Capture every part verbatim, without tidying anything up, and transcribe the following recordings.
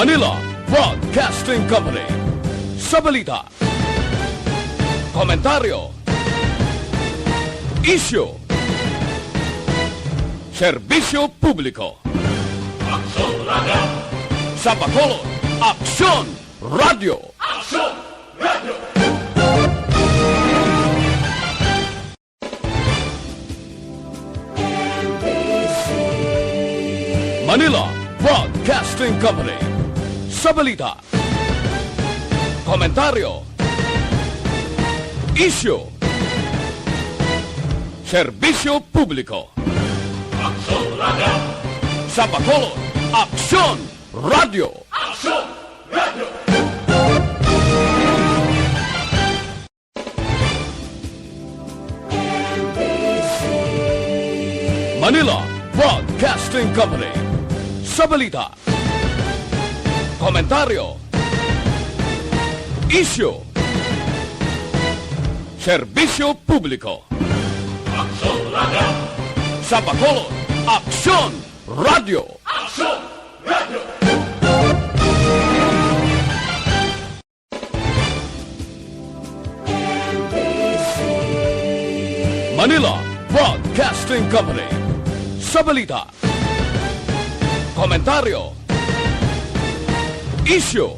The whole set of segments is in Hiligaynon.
Manila Broadcasting Company. Sa balita, komentaryo, isyu, serbisyo publiko. Aksyon Radio. Sa Bacolod, Aksyon Radio. Aksyon Radio. Manila Broadcasting Company. Sa balita, komentaryo, isyu, serbisyo publiko. Aksyon Radio. Sa Bacolod, Aksyon Radio. Aksyon Radio. Manila Broadcasting Company. Sa balita, komentaryo, isyu, serbisyo publiko. Aksyon Radio. Sa Bacolod, Aksyon Radio. Aksyon Radio. Manila Broadcasting Company. Sa balita, komentaryo, isyu,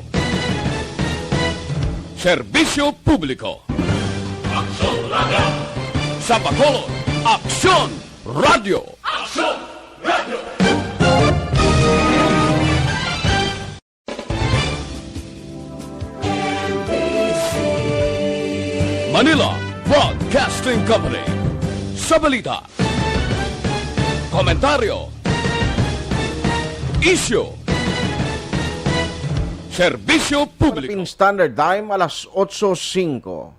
serbisyo publiko. Aksyon Radio. Sa Bacolod, Aksyon Radio. Aksyon Radio. Manila Broadcasting Company. Sa balita, komentaryo, isyu, serbisyo publiko. Philippine Standard Time, alas otso singko.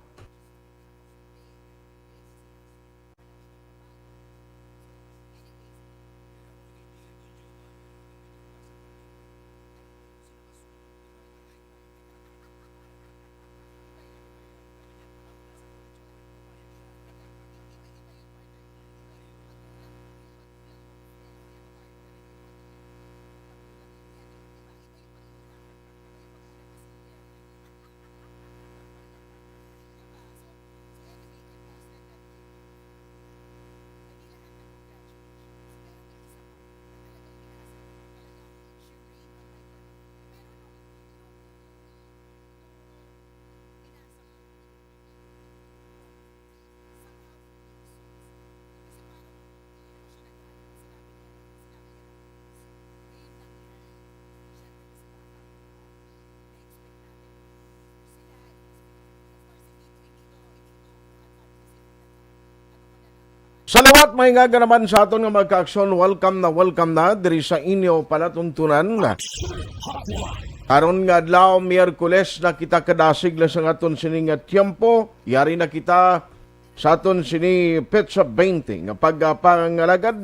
Sa liwat, may nga naman sa aton nga mga kaaksyon, welcome na welcome na diri sa inyo palatuntunan. Karon nga adlaw, Miyerkules, na kita kadasig lang sa aton sini nga tiyempo. Yari na kita sa aton sini petsa twenty nga pagpangalagad.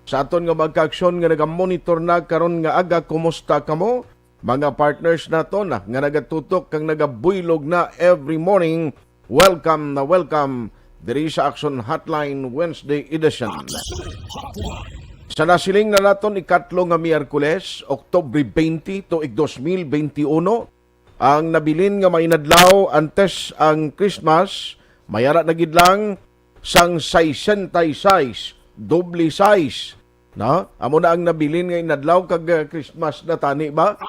Sa aton nga mga kaaksyon nga nagamonitor na karon nga aga, kumusta kamo? Mga partners naton nga nagatutok kag nagabuylog na every morning, welcome na welcome diri sa Aksyon Hotline Wednesday edition. Sa nasiling na naton ikatlo nga Miyerkules, Oktubre twenty, tuig dos mil twenty-uno, ang nabilin nga mainadlaw antes ang Christmas, mayara na gid lang sang sesenta y seis, doble sais. No? Amo na ang nabilin nga inadlaw kag, uh, Christmas na tani ba?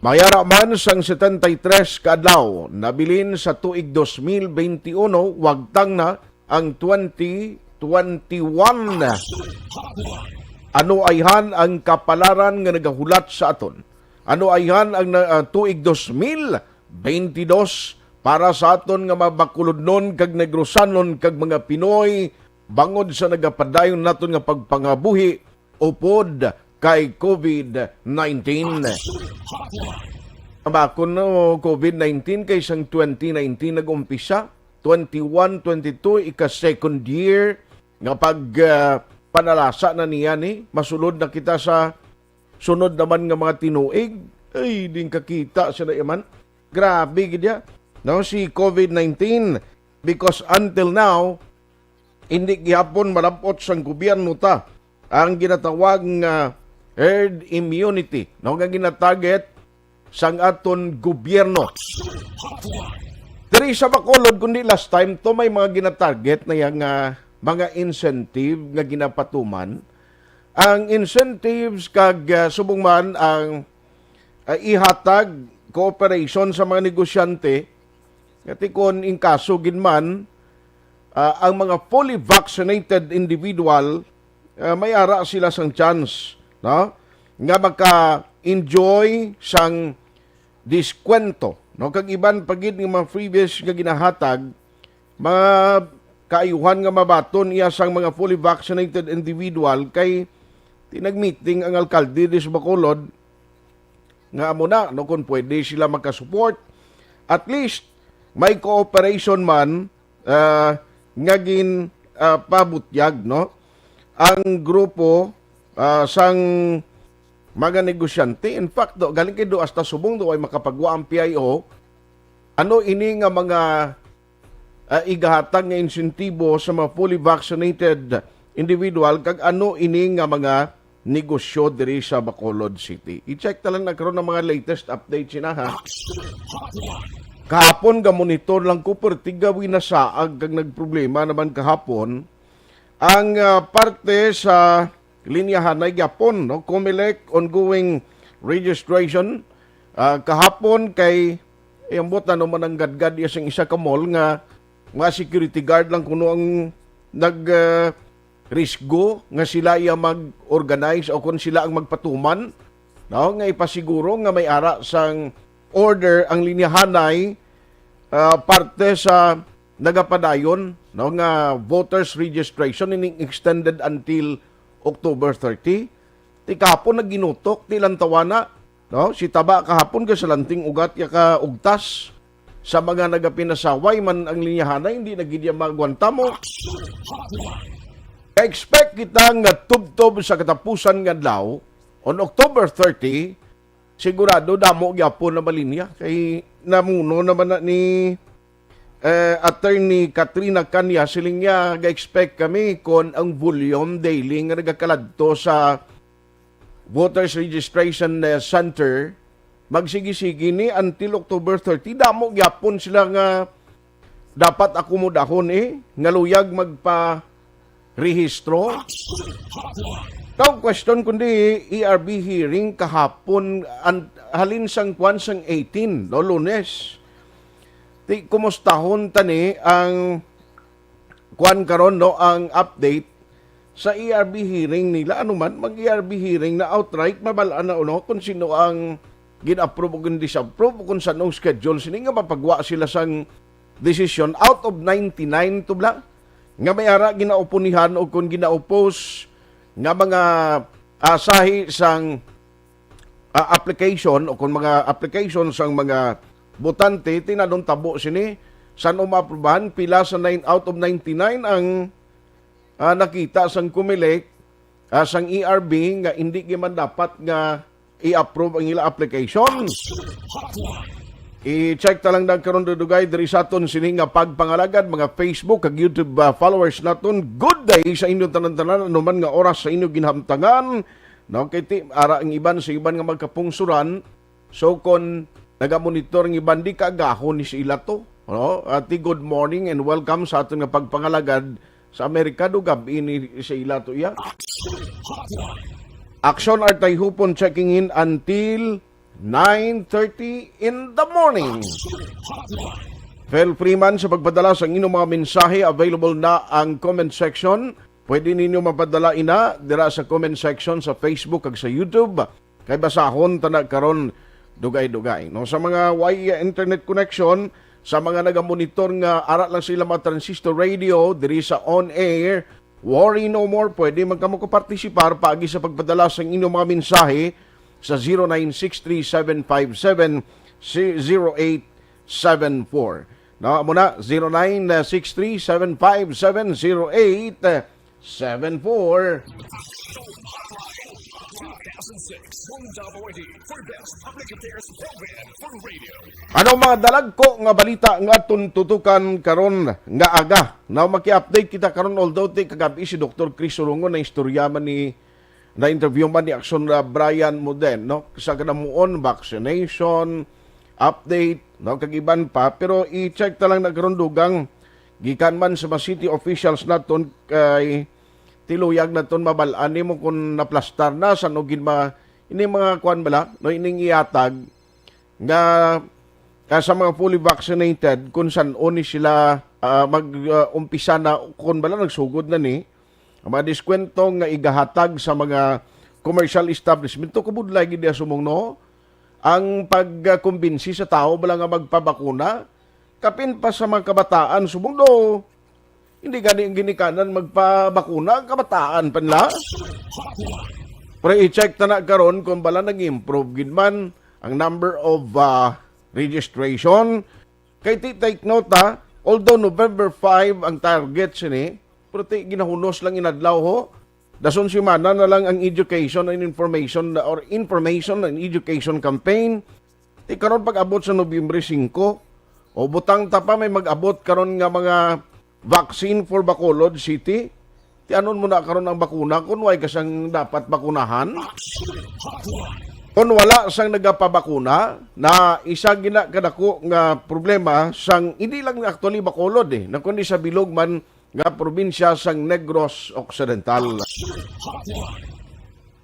Mayara man sang setenta y tres ka adlaw, nabilin sa tuig dos mil twenty-uno, wagtang na ang twenty twenty-one. Ano ayhan ang kapalaran nga nagahulat sa aton? Ano ayhan ang na-, ah, tuig dos mil twenty-dos para sa aton nga mga Bacolodnon kag Negrosanon kag mga Pinoy bangod sa nagapadayon naton nga pagpangabuhi upod kay covid nineteen. Ang bakon no covid nineteen kay sang twenty nineteen nag-umpisa, twenty-one, twenty-two, ika second year nga pag, ah, panalasa na niya ni, masulod na kita sa sunod naman nga mga tinuig. Ay, din kakita sila yaman. Grabe gid ya. No, si covid nineteen, because until now, hindi gihapon malabot sang gobyerno ta ang ginatawag nga herd immunity, no, nga ginatarget sang aton gobyerno. Diri sa Bacolod, kundi last time to, may mga ginatarget na yang, ah, mga incentive nga ginapatuman. Ang incentives kag, ah, subong man ang, ah, ihatag cooperation sa mga negosyante, nga ti kon in kaso gid man, ah, ang mga fully vaccinated individual, ah, may ara sila sang chance, no, nga maka-enjoy sang diskwento, no, kag iban pa gid nga mga freebies nga ginahatag, mga kaayuhan nga mabaton iya sang mga fully vaccinated individual. Kay ti nag-meeting ang alkalde di sa Bacolod nga amo na, no, kung pwede sila makasupport, at least may cooperation man, ah, nga gin, ah, pabutyag, no, ang grupo, ah, sang mga negosyante. In fact, do, galing kay do hasta subong do ay makapagwa ang P I O. Ano ini nga mga, ah, igahatag nga insentibo sa mga fully vaccinated individual, kag ano ini nga mga negosyo diri sa Bacolod City? I-check ta lang na karon ang mga latest update sina, ha. Kahapon ga-monitor lang ko, pero tigawi na saag kag nagproblema naman kahapon ang, ah, parte sa linyahanay gyapon, no? Comelec ongoing registration, ah, kahapon kay, eh, ambot na naman ang gadgad iya sang isa ka mall nga mga security guard lang kuno ang nag, ah, risgo nga sila iya mag-organize o kung sila ang magpatuman, no, nga ipasiguro nga may ara sang order ang linyahanay, ah, parte sa nagapadayon, no, nga voters registration ining extended until October thirty. Ti kahapon nagginutok, ti lantawana, no? Si Taba kahapon ka sa lanting ugat ya ka ugtas sa mga nagapinasaway man ang linyahanay, hindi na gid iya magwanta mo. Ka-expect kita nga tubtob sa katapusan nga adlaw, on October thirty, sigurado damo gyapon na malinya. Kay namuno naman na ni, eh, Attorney Katrina Canya, siling niya, ga-expect kami kon ang volume daily nga nagakaladto sa voters registration, eh, center, magsigi-sigi ni until October thirty. Damo gyapon sila nga dapat akomodahon, eh, nga luyag magparehistro. Daw question kundi E R B hearing kahapon, an-, halin sang kwan sang eighteen, no, Lunes. Ti, kumustahon tani ang kwan karon, no, ang update sa E R B hearing nila. Ano man, mag-E R B hearing na outright, mabal-an na, no, kung sino ang gin-approve o gin-disapprove o kung saan ang schedule sini nga mapagwa sila sang desisyon out of ninety-nine to bla nga may ara ginaoponihan o kung gina-oppose nga mga, ah, sahi sang, ah, application o kung mga application sang mga botante, tinadong tabo sini san o maaprubahan, pila sa nine out of ninety-nine ang, ah, nakita sang Comelec, ah, sang E R B nga hindi gyud man dapat nga i-approve ang ila application. I-check ta lang na karon, dugay diri sa aton sini nga pagpangalagad, mga Facebook kag YouTube, ah, followers naton. Good day sa inyo tanan-tanan, anuman nga oras sa inyo ginhamtangan. No, kay ti, ara ang iban sa iban nga magkapungsuran. So, kon nagamonitor ang iban, di kaagahon ni sa ila to. No? Ati, good morning and welcome sa aton nga pagpangalagad sa Amerika, do gab-i ni sa ila to iya. Action Artay Hupon checking in until nine thirty in the morning. Feel free man sa pagpadala sa inyong mga mensahe. Available na ang comment section. Pwede ninyo mapadala ina dira sa comment section sa Facebook kag sa YouTube. Kay basahon ta na karon dugay-dugay, no? Sa mga way internet connection, sa mga nagamonitor nga ara lang sila mga transistor radio diri sa on air, worry no more. Pwede man kamo kapartisipar paagi sa pagpadala sa inyong mga mensahe sa zero nine six three seven five seven zero eight seven four. No, amo na, zero nine six three seven five seven zero eight seven four. Ano mga dalagko nga balita nga aton tutukan karon nga aga? Now, maki-update kita karon, although ti kagabi si Doktor Chris Surungon na istorya man ni Na-interview man ni Aksyon, uh, Brian Moden, no? Sa kanamuon, vaccination, update, no? Kag iban pa. Pero i-check ta lang na karon, dugang. Gikan man sa mga city officials naton kay tiluyag naton mabal-an nimo kung naplastar na sa no gin ma-, ini mga kuan bala, no? Ining ihatag nga, ah, sa mga fully vaccinated kung san-o ni sila, ah, mag, ah, umpisa na, kung bala nagsugod na ni, ang mga diskwento nga igahatag sa mga commercial establishment, to kabudlay gid diha subong, no? Ang pagkumbinsi sa tawo bala nga magpabakuna, kapin pa sa mga kabataan subong, do hindi gani ang ginikanan magpabakuna ang kabataan pa nila. Pero i-check ta na karon kung bala nag-improve gid man ang number of, ah, registration. Kay ti, take note, ha, although November five ang target sini, pero ti ginahunos lang inadlaw, ho. Dason semana na lang ang education and information or information and education campaign. Ti karon pag-abot sa Nobyembre singko, o butang ta pa may mag-abot karon nga mga vaccine for Bacolod City. Ti anon mo na karon ang bakuna kung way ka sang dapat bakunahan? Kung wala sang nagapabakuna, na isa gina kadako nga problema sang, hindi lang actually Bacolod, eh, na kundi sa bilog man nga probinsya sang Negros Occidental.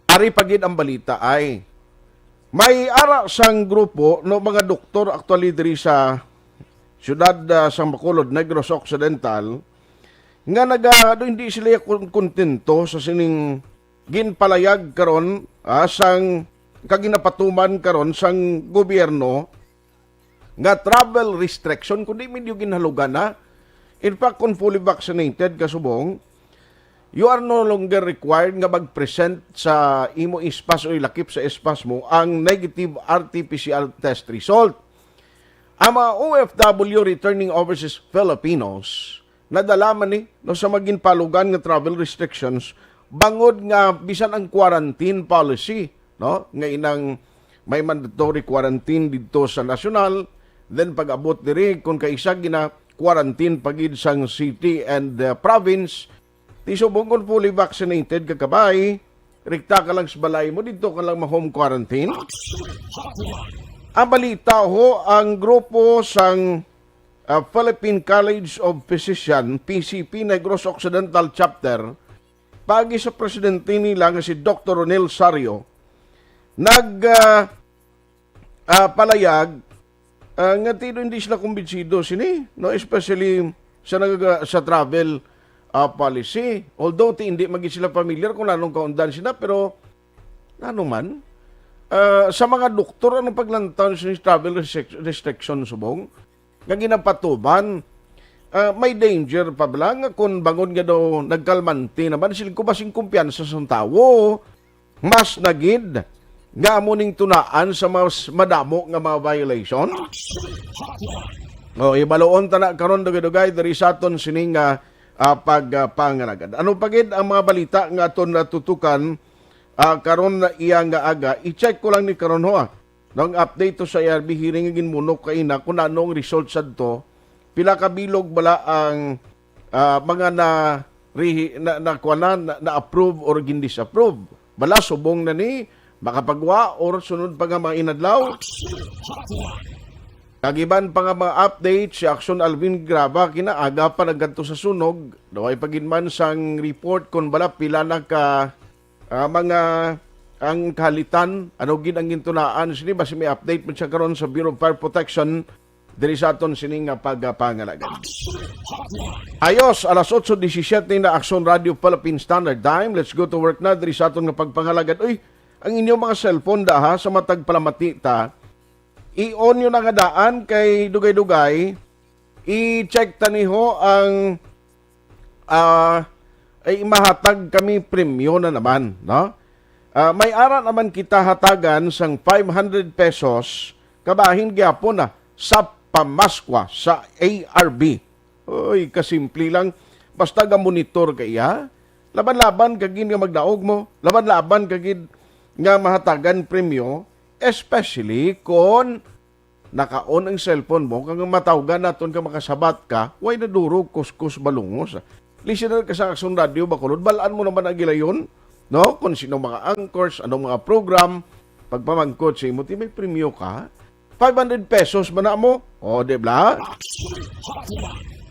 Ari pa gid ang balita ay may ara sang grupo, no, mga doktor actually diri sa siyudad, ah, sang Bacolod, Negros Occidental, nga naga-, ano, hindi sila kon-, kontento sa sining ginpalayag karon, ah, sang kaginapatuman karon sang gobyerno nga travel restriction, kundi medyo ginhalugan na. In fact, kung fully vaccinated ka subong, you are no longer required nga mag-present sa imo S-PaSS o ilakip sa S-PaSS mo ang negative R T P C R test result. Ang mga O F W returning overseas Filipinos, nadala man ni, no, sa mga ginpalugan nga travel restrictions, bangod nga bisan ang quarantine policy, no, nga inang may mandatory quarantine didto sa nasyonal, then pag-abot diri, kung kaisa gina-quarantine pa gid sang city and, uh, province, ti subong kon fully vaccinated ka kabay, rikta ka lang sa balay mo, didto ka lang ma-home quarantine. Ang balita, ho, ang grupo sang, uh, Philippine College of Physician, P C P, Negros Occidental Chapter, pagi sa presidente nila nga si Doktor Ronel Sario, nag, ah, ah, palayag, ah, nga ti do hindi sila kumbinsido sini, no, especially sa nagaga-, sa travel, ah, policy. Although ti hindi man gid sila familiar kung anong kaundan sina, pero ano man, ah, sa mga doktor, anong paglantaw sa travel restric-, restriction subong nga ginapatuman, ah, may danger pa bala nga kung bangod nga daw nagkalmanti naman, sila ko ba sing kumpiyansa sa tawo? Mas na gid nga amo ning tunaan sa mas madamo nga mga violation. O, ibaloon ta na karon dugay-dugay diri sa aton sining, ah, ah, pag, ah, pangalagad. Ano pa gid ang mga balita nga aton natutukan, ah, karon na iya nga aga? I-check ko lang ni karon, ho, ah. Nang update to sa A R B hearing nga ginmunok kaina, kung ano ang result sadto, pila ka bilog bala ang, ah, mga na, rehi-, na, na, kuwan na, na, na-approve or gin-disapprove. Bala, subong na ni, makapagwa or sunod pa nga mga inadlaw. Kagiban pa nga mga update, si Action Alvin Graba, kinaaga pa nagkadto sa sunog, daw ay pagin man sang report kung bala pila na ka, ah, mga ang kahalitan, ano gid ang gintunaan sini, basi may update man siya karon sa Bureau of Fire Protection diri sa aton sini nga pagpangalagad. Ayos, alas otso disisiete na, Action Radio Philippine Standard Time. Let's go to work na diri sa aton nga pagpangalagad. Uy, ang inyong mga cellphone daha sa matag palamati ta, i-on nyo na nga daan kay dugay-dugay, i-check ta ni ho ang, ah, ay mahatag kami premyo na naman, no? Ah, may ara naman kita hatagan sang five hundred pesos kabahin gyapon na sa pamaskwa sa A R B. Oy, kasimple lang. Basta ga-monitor ka iya. Laban-laban ka gid nga magdaog mo. Laban-laban ka gid nga mahatagan premyo. Especially kon naka-on ang cellphone mo, kag matawgan naton ka makasabat ka, way nadurog, kuskus, balungos. Listener ka sa Aksyon Radio, Bacolod, bal-an mo naman ang gilayon. no? Kung sino mga anchors, anong mga program, pagpamangkot sa imo, ti may premyo ka. Five hundred pesos man na mo. O, di ba?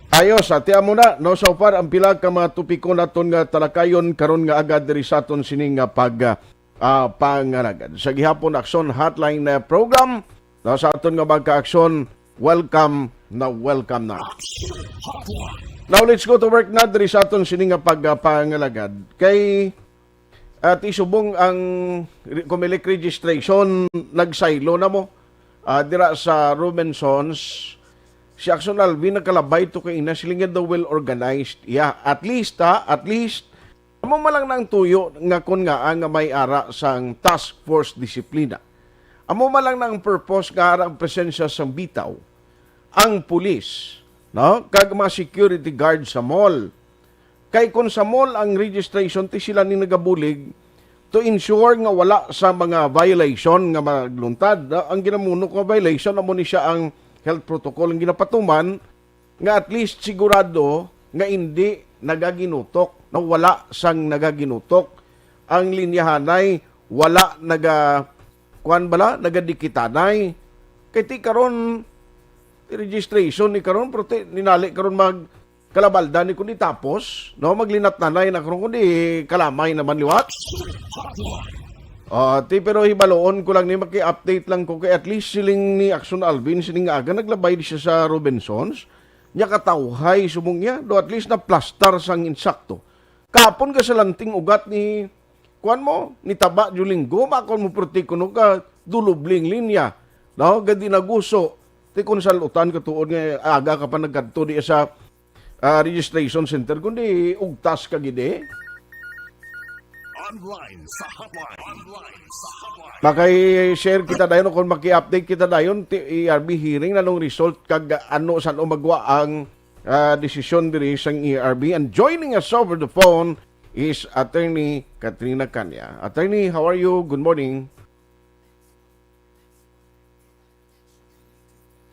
Ayos, ati amo na, no? So far, ang pila ka mga topiko naton nga talakayon karon nga aga diri sa aton sining nga pag, ah, ah, pangalagad. Sa gihapon Aksyon Hotline, ah, program, no, sa aton nga magka-aksyon, welcome na welcome na. Now, let's go to work na diri sa aton sining nga pag, ah, pangalagad. Kay, ah, ti subong ang re-, Comelec registration, nagsaylo na mo, ah, dira sa Robinsons. Si Aksyon Alvin nakalabay to kay ina, siling nga daw well organized. Yeah, at least, ha, at least, amo man lang na ang tuyo nga kon ngaa nga may ara sang task force disiplina. Amo man lang na ang purpose nga ara ang presensya sang bitaw, ang pulis, no? Kag mga security guard sa mall. Kay kung sa mall ang registration, ti sila ni nagabulig to ensure nga wala sa mga violation nga magluntad. Ah, ang ginamuno ko nga violation, amo ni siya ang health protocol. Ang ginapatuman, nga at least sigurado nga indi nagaginutok, na wala sang nagaginutok. Ang linyahanay, wala naga-, kuwan bala, nagadikitanay. Kay ti karon, ti registration ni karon, pero ti ninali karon mag kalabalda ni kundi tapos, no? Maglinatnanay na karon kundi kalamay naman liwat. Ah, ti, pero hibaluon ko lang ni, maki-update lang ko kay at least siling ni Aksyon Alvin, sining nga aga naglabay di siya sa Robinsons. Nya katawhay subong niya, do at least na plastar sang insakto. Kapon ka sa lanting ugat ni, kuwan mo, ni Taba Diyolinggo, makon mo perti kuno ka dulubling linya. No, gadi naguso. Ti kung salutan ka tuod nga aga ka pa nagkadto di sa, ah, registration center, kundi ugtas ka gid eh. Online sa hotline. Online sa hotline. Makay-share kita dayon o kung maki-update kita dayon, ti-, E R B hearing, nanong result kag ano, san-o magwa ang, ah, desisyon diri sang E R B. And joining us over the phone is Attorney Katrina Canya. Attorney, how are you? Good morning.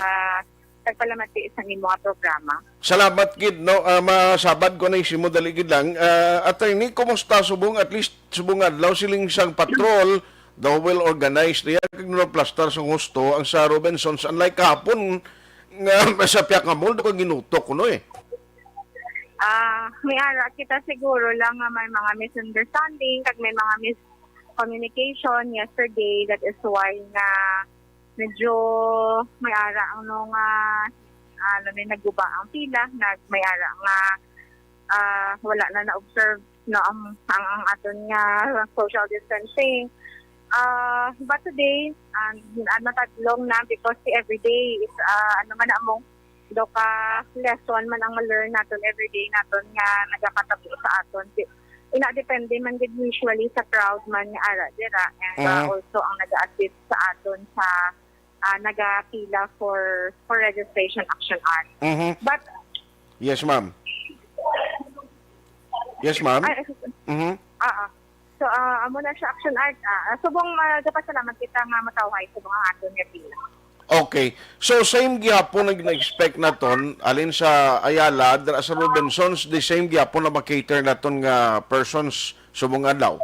Ah, nagpalamati sa imo nga programa. Salamat gid, no. Ah, masabad ko na isimo dali gid lang. Ah, attorney, kumusta subong, at least subong adlaw, siling sang patrol, daw well organized diya, kag naplastar sang husto ang sa Robinsons, unlike kahapon nga sa pihak nga mall, daw ka ginutok kuno eh. Ah, may ara kita siguro lang nga may mga misunderstanding kag may mga miscommunication yesterday. That is why nga medyo may ara ang no nga, ah, ano ni, nagguba ang pila, nag may ara nga, ah, wala na na-observe, no, ang, ang, ang aton nga social distancing. Ah, but today, ah, ah, natadlong na because si everyday is, ah, ano man among do ka lesson man ang ma-learn naton everyday naton nga nagakatabo sa aton. Di, ina, depende man gid usually sa crowd man nga ara dira and, ah, Mm. also ang nag-assist sa aton sa, ah, nagapila for, for registration action hour. Mhm. But Yes, ma'am. Yes, ma'am. Ay, ay, Mhm. ah, ah. So, ah, amo na siya, action art. Ah, ah, subong, ah, nagapasalamat kita nga matawhay subong ang aton nga pila. Okay. So, same gihapon ang gina-expect naton, alin sa Ayala, dira sa Robinsons, the same gihapon na ma-cater naton nga persons subong adlaw?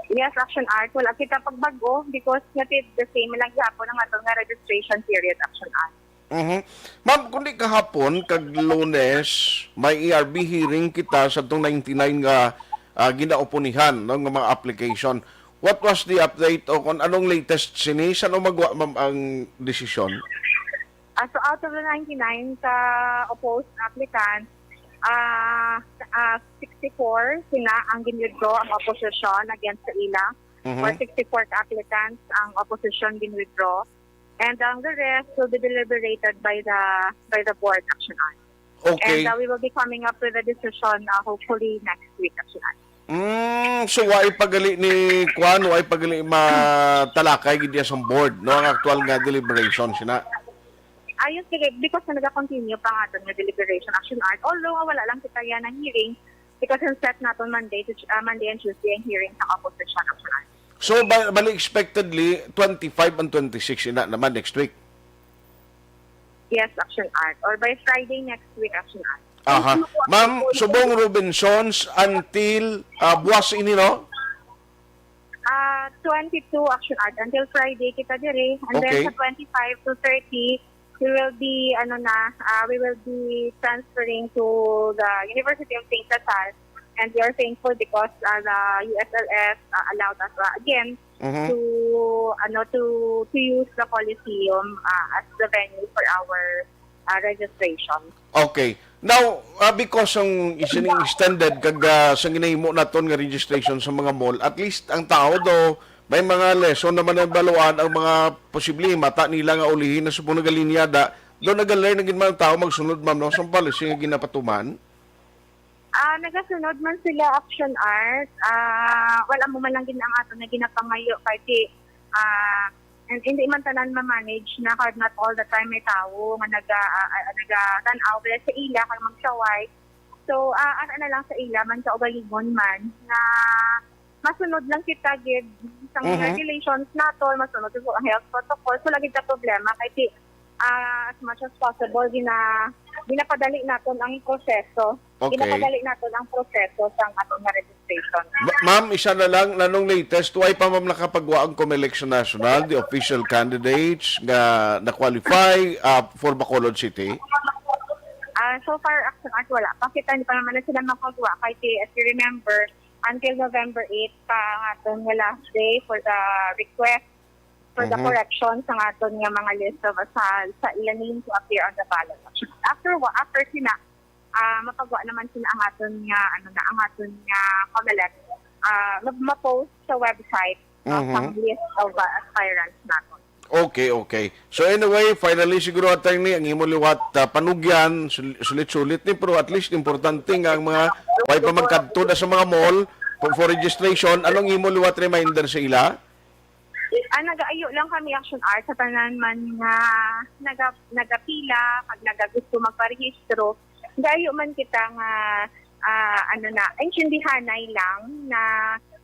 Yes, action art. Wala kita pagbag-o because nga ti-, the same lang gihapon ang aton nga registration period, action art. Mhm. Ma'am, kundi kahapon kag Lunes, may E R B hearing kita sa tong ninety-nine nga, ah, ginaoponihan, no, nga mga application. What was the update o kung anong latest sini? San-o magwa, ma'am, ang desisyon? Ah, so out of the ninety-nine ka opposed applicants, ah, ah, sixty-four sina ang gin-withdraw ang opposition against sa ila. Mhm. Or sixty-four ka applicants ang opposition gin-withdraw. And, um, the rest will be deliberated by the, by the board, action art. Okay. And, uh, we will be coming up with a decision, uh, hopefully next week, action art. Mm, so, wa ipagali ni Kwan, wa ipagali matalakay gid sa board, no, ang aktual nga deliberation sina. Ayos, sige, because na nag-continue pa nga aton nga deliberation, action art. Although, wala lang kita yan ang hearing, because ang set naton Monday to, uh, Monday and Tuesday ang hearing sa opposition, action art. So, ba-, bali expectedly, twenty-five and twenty-six ina naman next week. Yes, action art. Or by Friday next week, action art. Aha. Ma'am, subong Robinsons until, ah, buwas ini, no? twenty-two, Action Art, until Friday kita dire. And then Okay. Sa twenty-five to thirty, we will be, ano na, ah, we will be transferring to the University of Saint Lazare. And we are thankful because, ah, the U S L S, ah, allowed us, ah, again Mhm. to, ano, to, to use the Coliseum, ah, as the venue for our, ah, registration. Okay. Now, ah, because ang isining extended kag, ah, sang ginahimo naton nga registration sa mga mall, at least ang tao do may mga lesson naman ang baluan, ang mga posible mata nila nga ulihin na subong nagalinyada, do nagalearn na gid man ang tao magsunod, ma'am, no, sa policy nga ginapatuman. Ah, nagasunod man sila, Action Art. Ah, wala mo man lang gid ang ato na ginapangayo kay di, ah, and hindi man tanan ma-manage na kag not all the time may tawo nga naga, ah, ah, nagatan-aw bala sa ila kag magsaway. So, ah, ara na lang sa ila man kaugalingon man nga masunod lang kita gid sa mga Mhm. regulations naton, masunod sa health protocol. So, lagi ka problema kay di, ah, as much as possible gina ginapadali naton ang proseso. Okay. Ginapadali naton ang proseso sang aton nga registration. Ma-, ma'am, isa na lang, nanong latest, why pa, ma'am, nakapagwa ang Comelec sa national, the official candidates nga na-qualify, ah, for Bacolod City? Ah, so far, Action Art, wala pa. Kita, hindi pa naman na sila makagwa. Kay, si, as you remember, until November eight pa ang aton nga last day for the request for the Mhm. correction sa aton nga mga list of, sa, sa ila name to appear on the ballot. After wa-, after sina, ah, mapagwa naman sila ang aton nga, ano na, ang aton nga Comelec, ah, ma-, ma-post sa website, ah, Mhm. ang list of, ah, aspirants naton. Okay, okay. So anyway, finally siguro, attorney, ang imo liwat, ah, panugyan, sul-, sulit-sulit ni, pero at least importante nga ang mga way pa magkadto na sa mga mall for, for registration, anong imo liwat reminder sa ila? Ah, nagaayo lang kami, Action Art, sa tanan man nga naga-, nagapila kag nagagusto magparehistro. Nagaayo man kita nga, ah, ano na, intindihanay lang na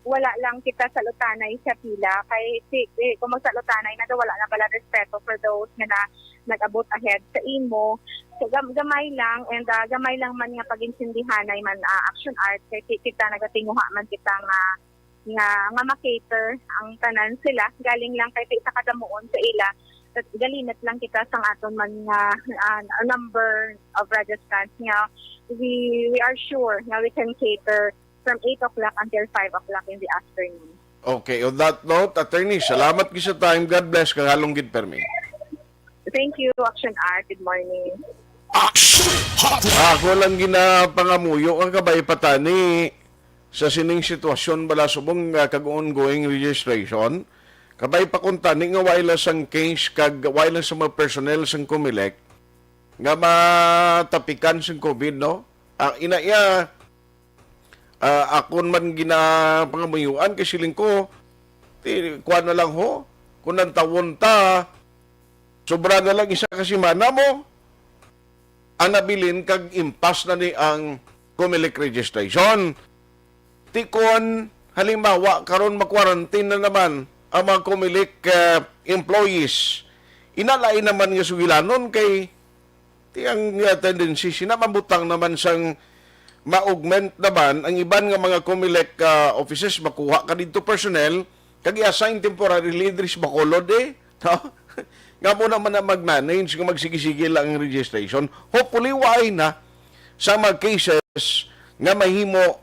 wala lang kita salutanay sa pila. Kay si, eh, kung magsalutanay na daw, wala na pala respeto for those nga na, nag-abot ahead sa imo. So, gam-, gamay lang, and, ah, gamay lang man nga pag-intindihanay man, ah, Action Art, kay ki-, kita nagatinguha man kita nga nga, nga ma-cater ang tanan sila. Galing lang kay sa kadamuon sa ila, galinat lang kita sang aton man nga, ah, number of registrants nga we, we are sure nga we can cater from eight o'clock until five o'clock in the afternoon. Okay, on that note, attorney, salamat gid sa time. God bless, kahalong gid permi. Thank you, Action Art. Good morning. Action Hotline. Ako lang ginapangamuyo nga kabay pa tani sa sining sitwasyon bala subong nga kag ongoing registration. Kabay pa kuntani nga wala sang case kag wala sa mga personnel sang Comelec nga matapikan sang COVID, no? Ah, ina iya, ah, akon man ginapangamuyuan kay siling ko, ti, kuwan na lang ho, kung nantawon ta, sobra na lang isa ka semana mo, ang nabilin kag impas na ni ang Comelec registration. Ti kon, halimbawa, karon ma-quarantine na naman ang mga Comelec, ah, employees. Inalain naman nga sugilanon kay ti ang, ah, tendency sina mabutang naman sang ma-augment naman ang iban nga mga Comelec, ah, offices, makuha ka didto personnel, kag i-assign temporarily diri sa Bacolod, eh. No? Nga mo naman na mag-manage nga magsige-sige lang ang registration. Hopefully, waay na sa mga cases nga mahimo,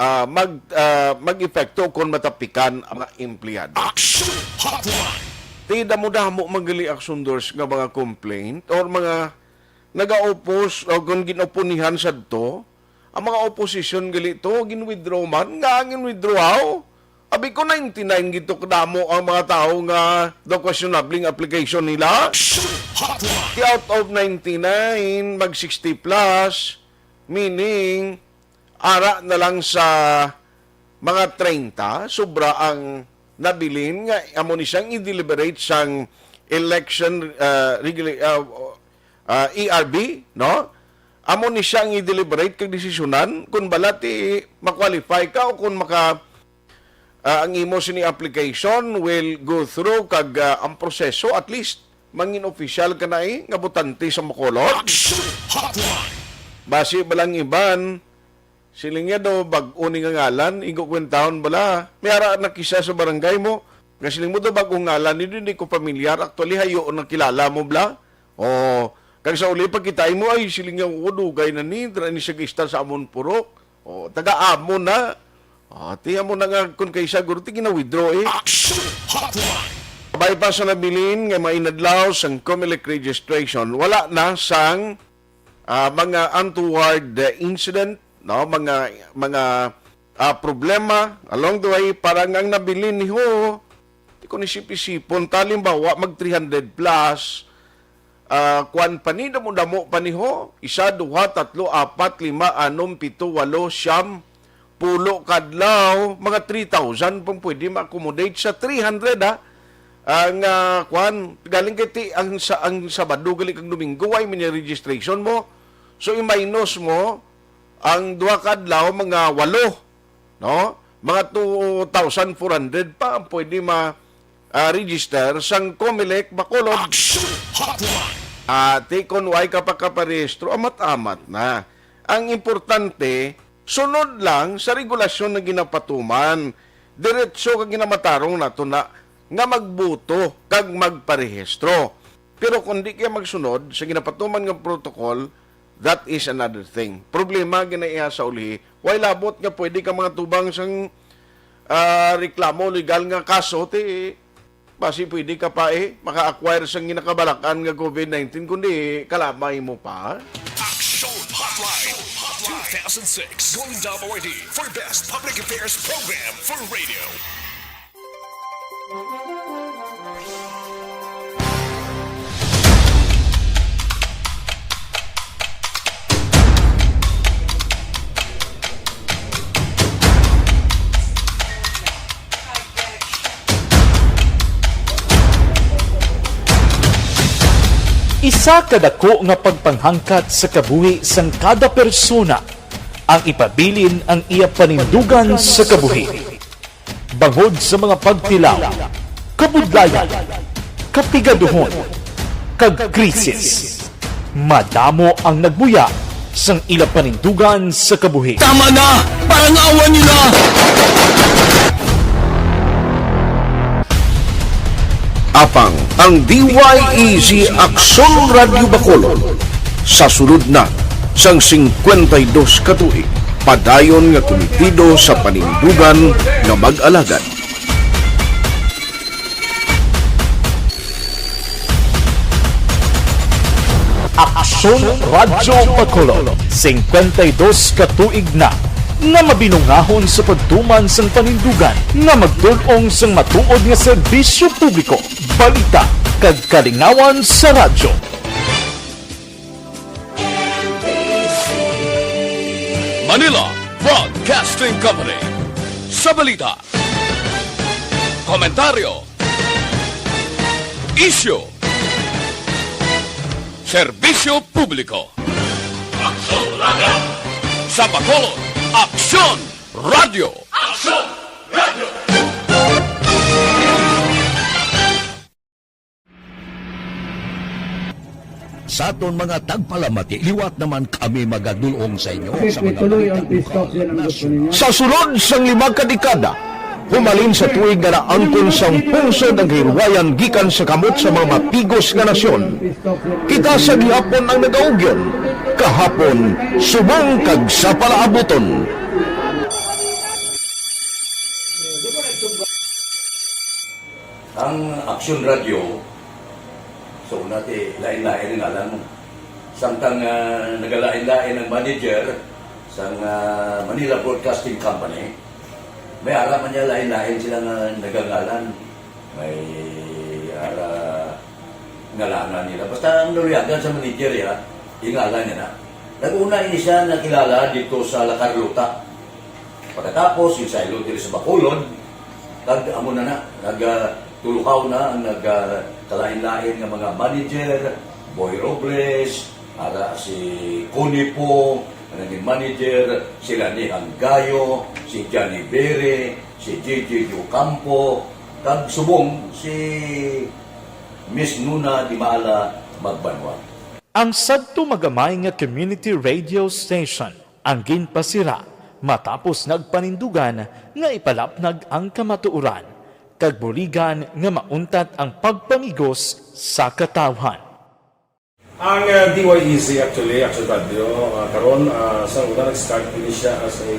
ah, mag, ah, mag-epekto kung matapikan ang mga empleyado. Action Hotline. Ti damo-damo man gali, Action Doors, nga mga complaint or mga nagaopos o kung ginoponihan sadto, ang mga opposition gali to, gin-withdraw man, nga ang gin-withdraw, abi ko, ninety-nine gid to kadamo ang mga tawo nga daw questionable ang application nila. Ti out of ninety-nine, mag sixty plus, meaning, ara na lang sa mga treinta, sobra ang nabilin nga amo ni siyang i-deliberate sang election, ah, regula-, ah, ah, E R B, no? Amo ni siya ang i-deliberate kag desisyonan kung bala ti ma-qualify ka o kung maka, ah, ang imo sini application will go through kag, ah, ang proseso at least mangin official ka na, eh, nga botante sa Bacolod. Action Hotline. Basi ba lang iban, Siling niya daw, bag-o ni nga ngalan, igo kwentahon bala. May ara na kisa sa barangay mo. Nga siling mo daw, bag-o ngalan, hindi, hindi ko pamilyar. Actually, hayo na kilala mo, bla. Oh, kag sa uli, pagkitai mo, ay, siling niya, "Oo, dugay na ni, dira ni siya gaistar sa amon purok." Oh, taga-amon na. Oh, ti amo na nga, kung kay siya, guro, ti gina-withdraw eh. Action Hotline. Bay pa sa nabilin nga mga inadlaw sang Comelec registration, wala na sang ah, mga untoward, uh, incident, no? Mga, mga, ah, problema along the way, para nga ang nabilin ni ho, di ko ni sip-isipon, talimbawa, mag three hundred plus, ah, kwan pa ni, damo-damo pa ni ho, isa, duha, tatlo, apat, lima, anom, pito, walo, siyam, pulo kadlaw, mga three thousand pang pwede ma-accommodate sa three hundred, ha? Ang, ah, kwan, galing kay ti-, ang sa, ang Sabado gali kag Domingo, way man yung registration mo. So, i-minus mo ang duha ka adlaw, mga walo, no? Mga two thousand four hundred pa ang pwede ma, ah, register sang Comelec Bacolod. Action Hotline. Ati, kung way ka pa kaparehistro, amat-amat na. Ang importante, sunod lang sa regulasyon nga ginapatuman. Diretso ka ginamatarong nato na nga magboto kag magparehistro. Pero kung di kaya magsunod sa ginapatuman nga protocol, that is another thing. Problema ginaiha sa ulihi. Way labot nga pwede ka mga tubang sang, ah, reklamo, legal nga kaso, ti basi pwede ka pa eh, maka-acquire sang ginakabalak-an nga covid nineteen, kundi kalamay mo pa. Action Hotline two thousand six Golden Dome Awardee for Best Public Affairs Program for Radio. Isa ka dako nga pagpanghangkat sa kabuhi sang kada persona ang ipabilin ang iya panindugan sa kabuhi. Bangod sa mga pagtilaw, kabudlayan, kapigaduhon, kag krisis, madamo ang nagbuya sang ila panindugan sa kabuhi. Tama na! Parang awan nyo na! Apang ang D Y E Z Aksyon Radyo Bacolod sa sulod na sang singkwenta y dos ka tuig, padayon nga kumitido sa panindugan nga mag-alagad. Aksyon Radyo Bacolod, singkwenta y dos ka tuig na nga mabinungahon sa pagtuman sang panindugan nga magtul-ong sang matuod nga serbisyo publiko, balita, kag kalingawan sa radyo. Manila Broadcasting Company. Sa balita, komentaryo, isyu, serbisyo publiko. Aksyon Radyo. Sa Bacolod, Aksyon Radyo. Aksyon Radyo. Sa aton mga tagpalamati, liwat naman kami magadulong sa inyo sa mga balita lokal, nasyonal. Sa sulod sang lima ka dekada, humalin sa tuig nga naangkon sang pungsod ang kahilwayan gikan sa kamot sa mga mapigos nga nasyon, kita sa gihapon ang nagaugyon, kahapon, subong kag sa palaabuton. Ang Aksyon Radyo, sa una, ti, lain-lain ang ngalan. Samtang, ah, nagalain-lain ang manager sang, ah, Manila Broadcasting Company, may ara man niya lain-lain sila nga nagangalan. May ara ngalanan nila. Basta ang naluyagan sa manager, ya, ingalan niya na. Nag-una ini siya nakilala dito sa La Carlota. Pagkatapos, yung sa Ilog diri sa Bacolod, kag amo na na, nag, ah, tulukaw na ang nag, ah, kalain-lain nga mga manager, Boy Robles, ara si Connie po, ang naging manager, sila ni Hanggayo, si Johnny Bere, si J J Ocampo, kag subong si Miss Nuna Dimala Magbanwa. Ang sadto magamay nga community radio station ang ginpasira Matapos nagpanindugan nga ipalapnag ang kamatuoran, kag buligan nga mauntat ang pagpamigos sa katawhan. Ang, uh, D Y E Z actually, Action Radio, uh, karon, uh, sa una nag-start din siya as a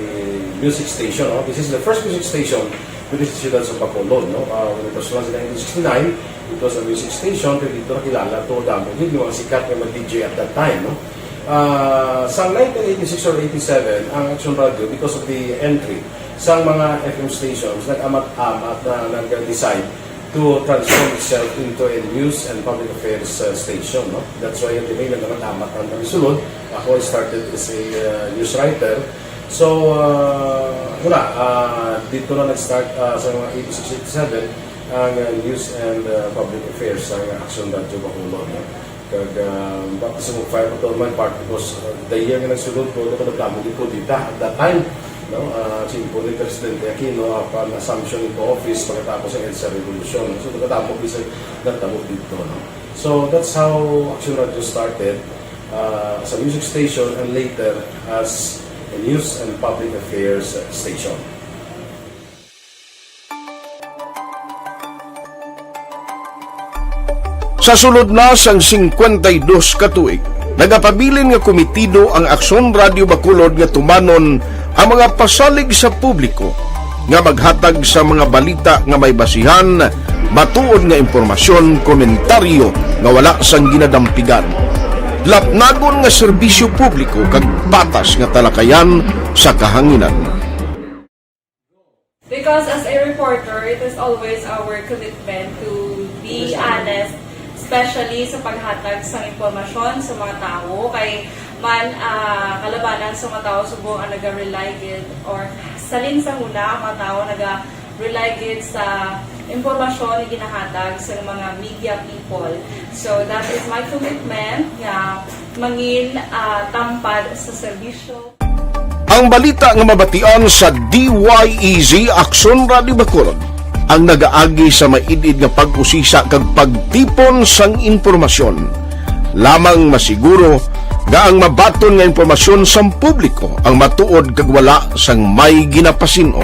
music station, no? This is the first music station with the Siyudad sa Bacolod, no? Uh, when it was launched in nineteen sixty-nine, it was a music station, pero dito nakilala to, damo din yung mga sikat nga mga D J at that time, no? Ah, sa nineteen eighty-six or eighty-seven, ang Action Radio, because of the entry sa mga F M stations, nag-amat-amat na nag-decide to transform itself into a news and public affairs, uh, station, no? That's why yung nila nag-amat-amat ang pagsulod. Ako, I started as a, uh, news writer. So, uh, wala, uh, dito na nag-start, uh, sa mga eighty-six, eighty-seven, ang, uh, news and, uh, public affairs sa Action Radio Bacolod, no? Kag, ah, baptism of fire pa to my part because, ah, the year nga nagsulod ko, ako nagdamo gid ko dita at that time, no? Ah, simple ni Presidente Aquino, apan assumption into office pagkatapos ang EDSA Revolution. So, nagdamo gid sa nagdamo dito, no? So, that's how Action Radio started, ah, as a music station and later as a news and public affairs station. Sa sulod na sang singkwenta y dos ka tuig, nagapabilin nga komitido ang Aksyon Radio Bacolod nga tumanon ang mga pasalig sa publiko nga maghatag sa mga balita nga may basihan, matuod nga impormasyon, komentaryo nga wala sang ginadampigan, lapnagon nga serbisyo publiko kag patas nga talakayan sa kahanginan. Because as a reporter, it is always our commitment to be honest, especially sa paghatag sa impormasyon sa mga tawo. Kay man, ah, kalabanan sa mga tawo subong ang naga-rely gid, or salin sa huna ang mga tawo naga-rely gid sa impormasyon nga ginahatag sa mga media people. So that is my commitment nga mangin, ah, tampad sa serbisyo. Ang balita nga mabatian sa D Y E Z Aksyon Radio Bacolod ang nagaagi sa maid-id nga pag-usisa kag pagtipon sang impormasyon. Lamang masiguro nga ang mabaton nga impormasyon sang publiko ang matuod kag wala sang may ginapasin-o.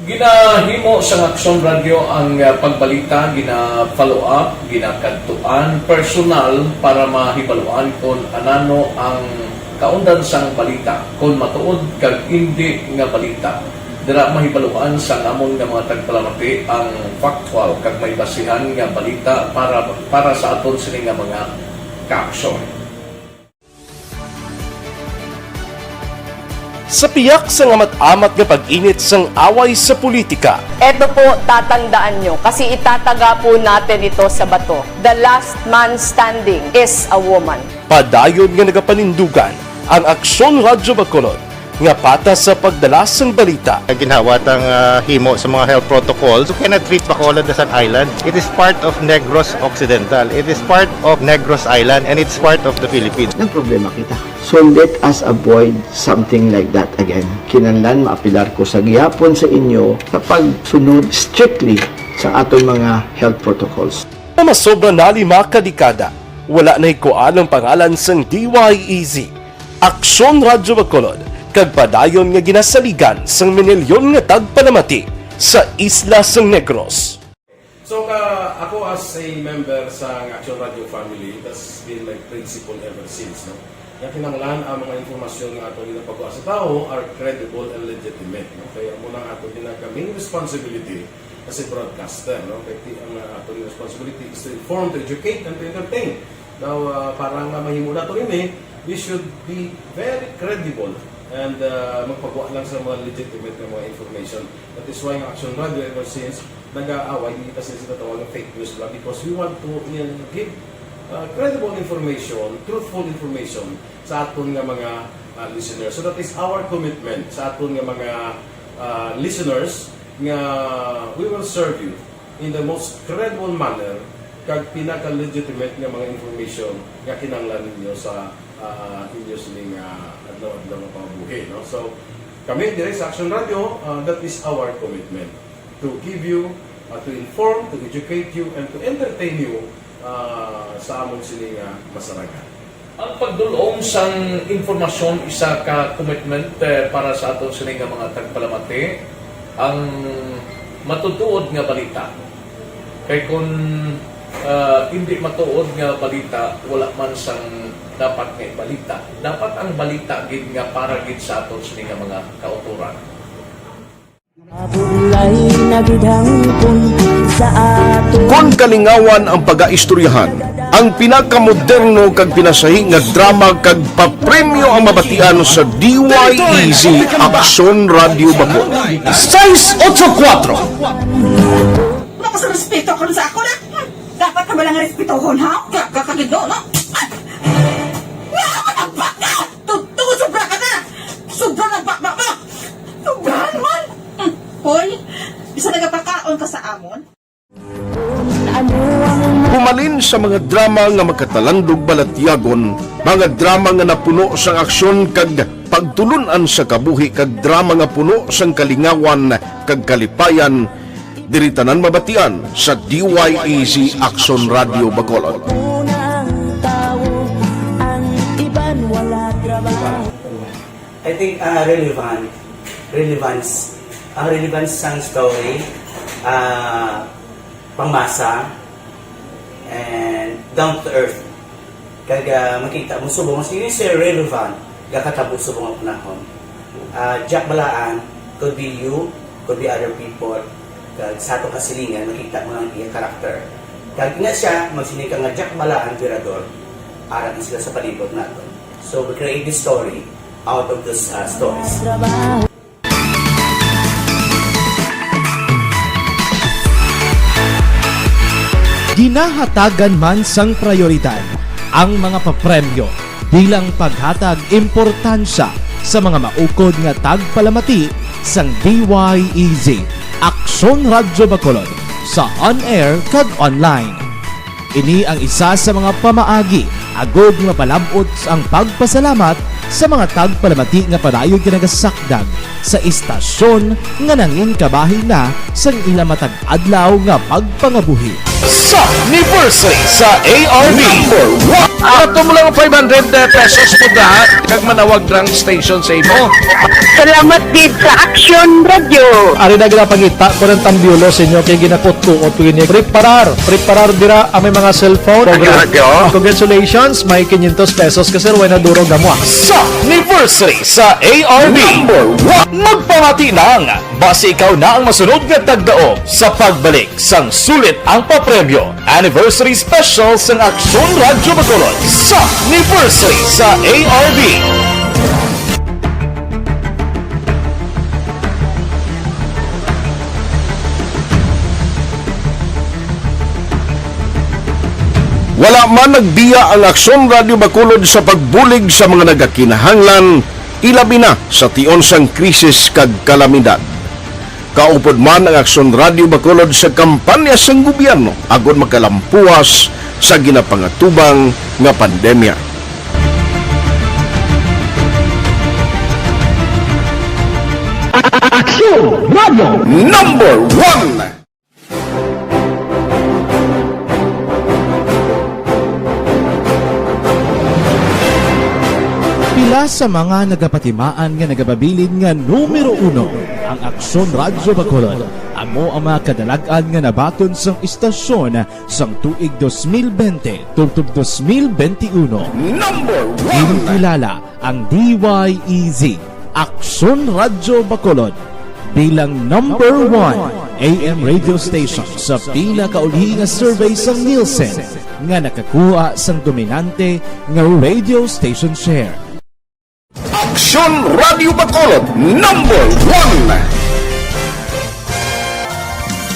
Ginahimo sang Aksyon Radio ang, ah, pagbalita, gina-follow up, ginakadtuan personal para mahibaluan kon anano ang kaundan sang balita, kon matuod kag indi nga balita. Dira mahibaluan sang amon nga mga tagpalamati ang factual kag may basihan nga balita para, para sa aton sini nga mga kaaksyon. Sa piyak sang amat-amat nga pag-init sang away sa politika, Eto po, tatandaan nyo, kasi itataga po natin ito sa bato. The last man standing is a woman. Padayon nga nagapanindugan ang Aksyon Radyo Bacolod nga patas sa pagdala sang balita. Ginhawa tang, ah, himo sa mga health protocols. You cannot treat Bacolod as an island. It is part of Negros Occidental. It is part of Negros Island, and it's part of the Philippines. Nagproblema kita. So let us avoid something like that again. Kinahanglan maapelar ko sa gihapon sa inyo sa pagsunod strictly sa aton mga health protocols. Nga masobra na lima ka dekada, wala nahikuan ang pangalan sang D Y E Z, Aksyon Radyo Bacolod, kag padayon nga ginasaligan sang minilyon nga tagpalamati sa isla sang Negros. So, ka, ako as a member sa Action Radio family, that's been my principle ever since, no? Nga kinahanglan ang mga impormasyon nga ato ginapagwa sa tawo are credible and legitimate, no? Kaya amo nang ato ginaka main responsibility as a broadcaster, no? Kaya ti-, ang, uh, ato responsibility is to inform, to educate, and to entertain. Now, uh, para nga mahimo nato ini, we should be very credible and, uh, magpagwa lang sa mga legitimate nga mga information. That is why ang Action Radio ever since nag-aaway, hindi kasi sa tatawag ng fake news lang because we want to, uh, give, uh, credible information, truthful information sa aton nga mga, uh, listeners. So that is our commitment sa aton nga mga, uh, listeners nga we will serve you in the most credible manner kag pinaka-legitimate nga mga information nga kinahanglan ninyo sa, uh, inyo sining, uh, adlaw-adlaw nga pangabuhi, no? So, kami diri sa Action Radio, uh, that is our commitment to give you, uh, to inform, to educate you, and to entertain you, uh, sa amon sini nga masarangan. Ang pagdul-ong sang impormasyon isa ka commitment, eh, para sa aton sini nga mga tagpalamati, ang matutuod nga balita. Kay kun, ah, hindi matuod nga balita, wala man sang dapat nga ibalita. Dapat ang balita gid nga para gid sa aton sini nga mga kautoran. Mabulay na gid hangpon sa ato. Kon kalingawan ang pagaistoryahan, ang pinakamoderno kag pinasahi nga drama kag papremyo ang mabatian sa D Y E Z Aksyon Radyo Bacolod. Sais otso kuwatro. Wala ka sa respeto karon sa ako na. Dapat ka ba lang respetohon, ha? Ka, ka, kagido, no? Wala ka nagbaka! Totoo, sobra ka na! Sobra na baka mo! Sobra naman! Hmm. Hoy, bisa nagapakaon ka sa amon? Humalin sa mga drama nga magkatalandog balatyagon, mga drama nga napuno sang aksyon kag pagtulun-an sa kabuhi, kag drama nga puno sang kalingawan kag kalipayan, diri tanan mabatian sa D Y E Z Aksyon Radyo Bacolod. Unang tawo, ang iban wala trabaho. I think, ah, relevant. Relevance. Ang relevance sang story, ah, pangmasa, and down to earth. Kag, ah, makita mo subong, mas yun, sir, relevant, gakatabo subong ang panahon. Ah, Jack Balaan, could be you, could be other people. Kag sa atong kasilingan, makita mo ang iya karakter. Kag nga siya, magsiling ka nga Jack Balaan, Virador, ara na sila sa palibot naton. So, we create this story out of those, ah, stories. Ginahatagan man sang prayoridad ang mga papremyo bilang paghatag importansya sa mga maukod nga tagpalamati sang D Y E Z Aksyon Radyo Bacolod sa on-air kag online. Ini ang isa sa mga pamaagi agod nga mapalab-ot ang pagpasalamat sa mga tagpalamati nga padayon nga nagasakdag sa istasyon nga nangin kabahin na sang ila matag adlaw nga pagpangabuhi. Sa anniversary sa A R B. Number one. Ato mo lang five hundred pesos mo da, kag manawag drang station sa imo. Salamat gid sa Action Radio. Ari na ginapangita ko ng tambyulo sa inyo kay ginakutkuot ko ini. Preparar, preparar dira ang may mga cellphone. Ang radyo. Congratulations, may quinientos pesos ka, sir, way na duro gamwa. Sa anniversary sa A R B. Number one. Magpamati lang, basi ikaw na ang masunod nga tagdaog sa pagbalik sang sulit ang papremyo. Anniversary Special sang Aksyon Radyo Bacolod sa Anniversary sa A R B. Wala man nagbiya ang Aksyon Radyo Bacolod sa pagbulig sa mga nagakinahanglan, ilabi na sa tion sang krisis kag kalamidad. Kaupod man ang Aksyon Radyo Bacolod sa kampanya sang gobyerno agod makalampuas sa ginapangatubang nga pandemya. Aksyon Radyo Number One. Pila sa mga nagapatimaan nga nagapabilin nga numero uno ang Aksyon Radyo Bacolod, amo ang mga kadalag-an nga nabaton sang istasyon sang tuig dos mil bente tubtob dos mil bente uno. Number one. Ginakilala ang D Y E Z, Aksyon Radyo Bacolod, bilang number one A M radio station sa pinakaulihi nga survey sang Nielsen nga nakakuha sang dominante nga radio station share. Aksyon Radyo Bacolod, number one.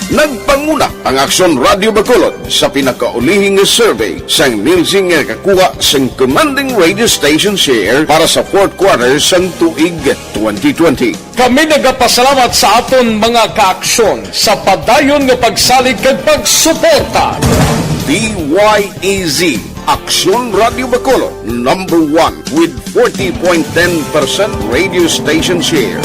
Nagpanguna ang Aksyon Radyo Bacolod sa pinakaulihi nga survey sang Nielsen nga nakakuha sang commanding radio station share para sa fourth quarter sang tuig twenty twenty. Kami nagapasalamat sa aton mga kaaksyon sa padayon nga pagsalig kag pagsuporta. D Y E Z, Aksyon Radyo Bacolod, number one with forty point ten percent radio station share.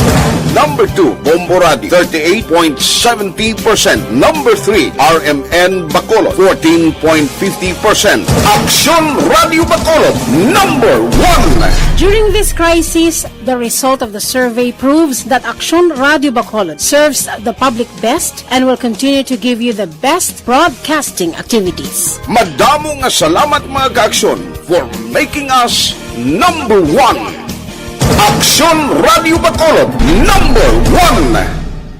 Number two, Bombo Radio, thirty-eight point seventy percent. Number three, R M N Bacolod, fourteen point fifty percent. Aksyon Radio Bacolod, number one. During this crisis, the result of the survey proves that Aksyon Radio Bacolod serves the public best and will continue to give you the best broadcasting activities. Madamo nga salamat, mga kaaksyon, for making us number one. Aksyon Radio Bacolod, number one.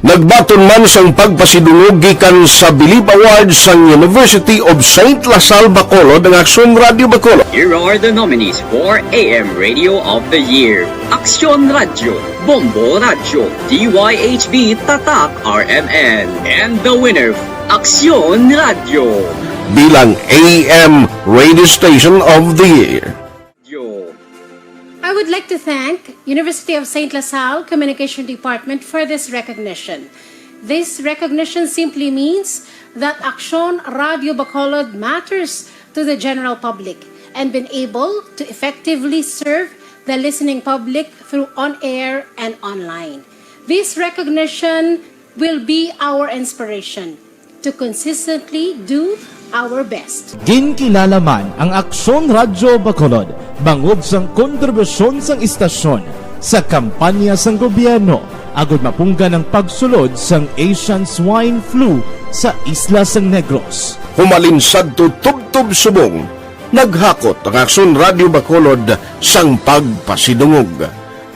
Nagbaton man sang pagpasidungog gikan sa Bilib Awards sang University of Saint La Salle Bacolod ang Aksyon Radio Bacolod. Here are the nominees for A M Radio of the Year. Aksyon Radio, Bombo Radio, D Y H B Tatak R M N, and the winner, Aksyon Radio. Bilang A M Radio Station of the Year. I would like to thank University of Saint La Salle Communication Department for this recognition. This recognition simply means that Aksyon Radio Bacolod matters to the general public and been able to effectively serve the listening public through on-air and online. This recognition will be our inspiration to consistently do our best. Ginkilala man ang Aksyon Radyo Bacolod bangod sang kontribusyon sang istasyon sa kampanya sang gobyerno agud mapunggan ang pagsulod sang Asian Swine Flu sa isla sang Negros. Humalin sadto tubtob subong, naghakot ang Aksyon Radyo Bacolod sang pagpasidungog.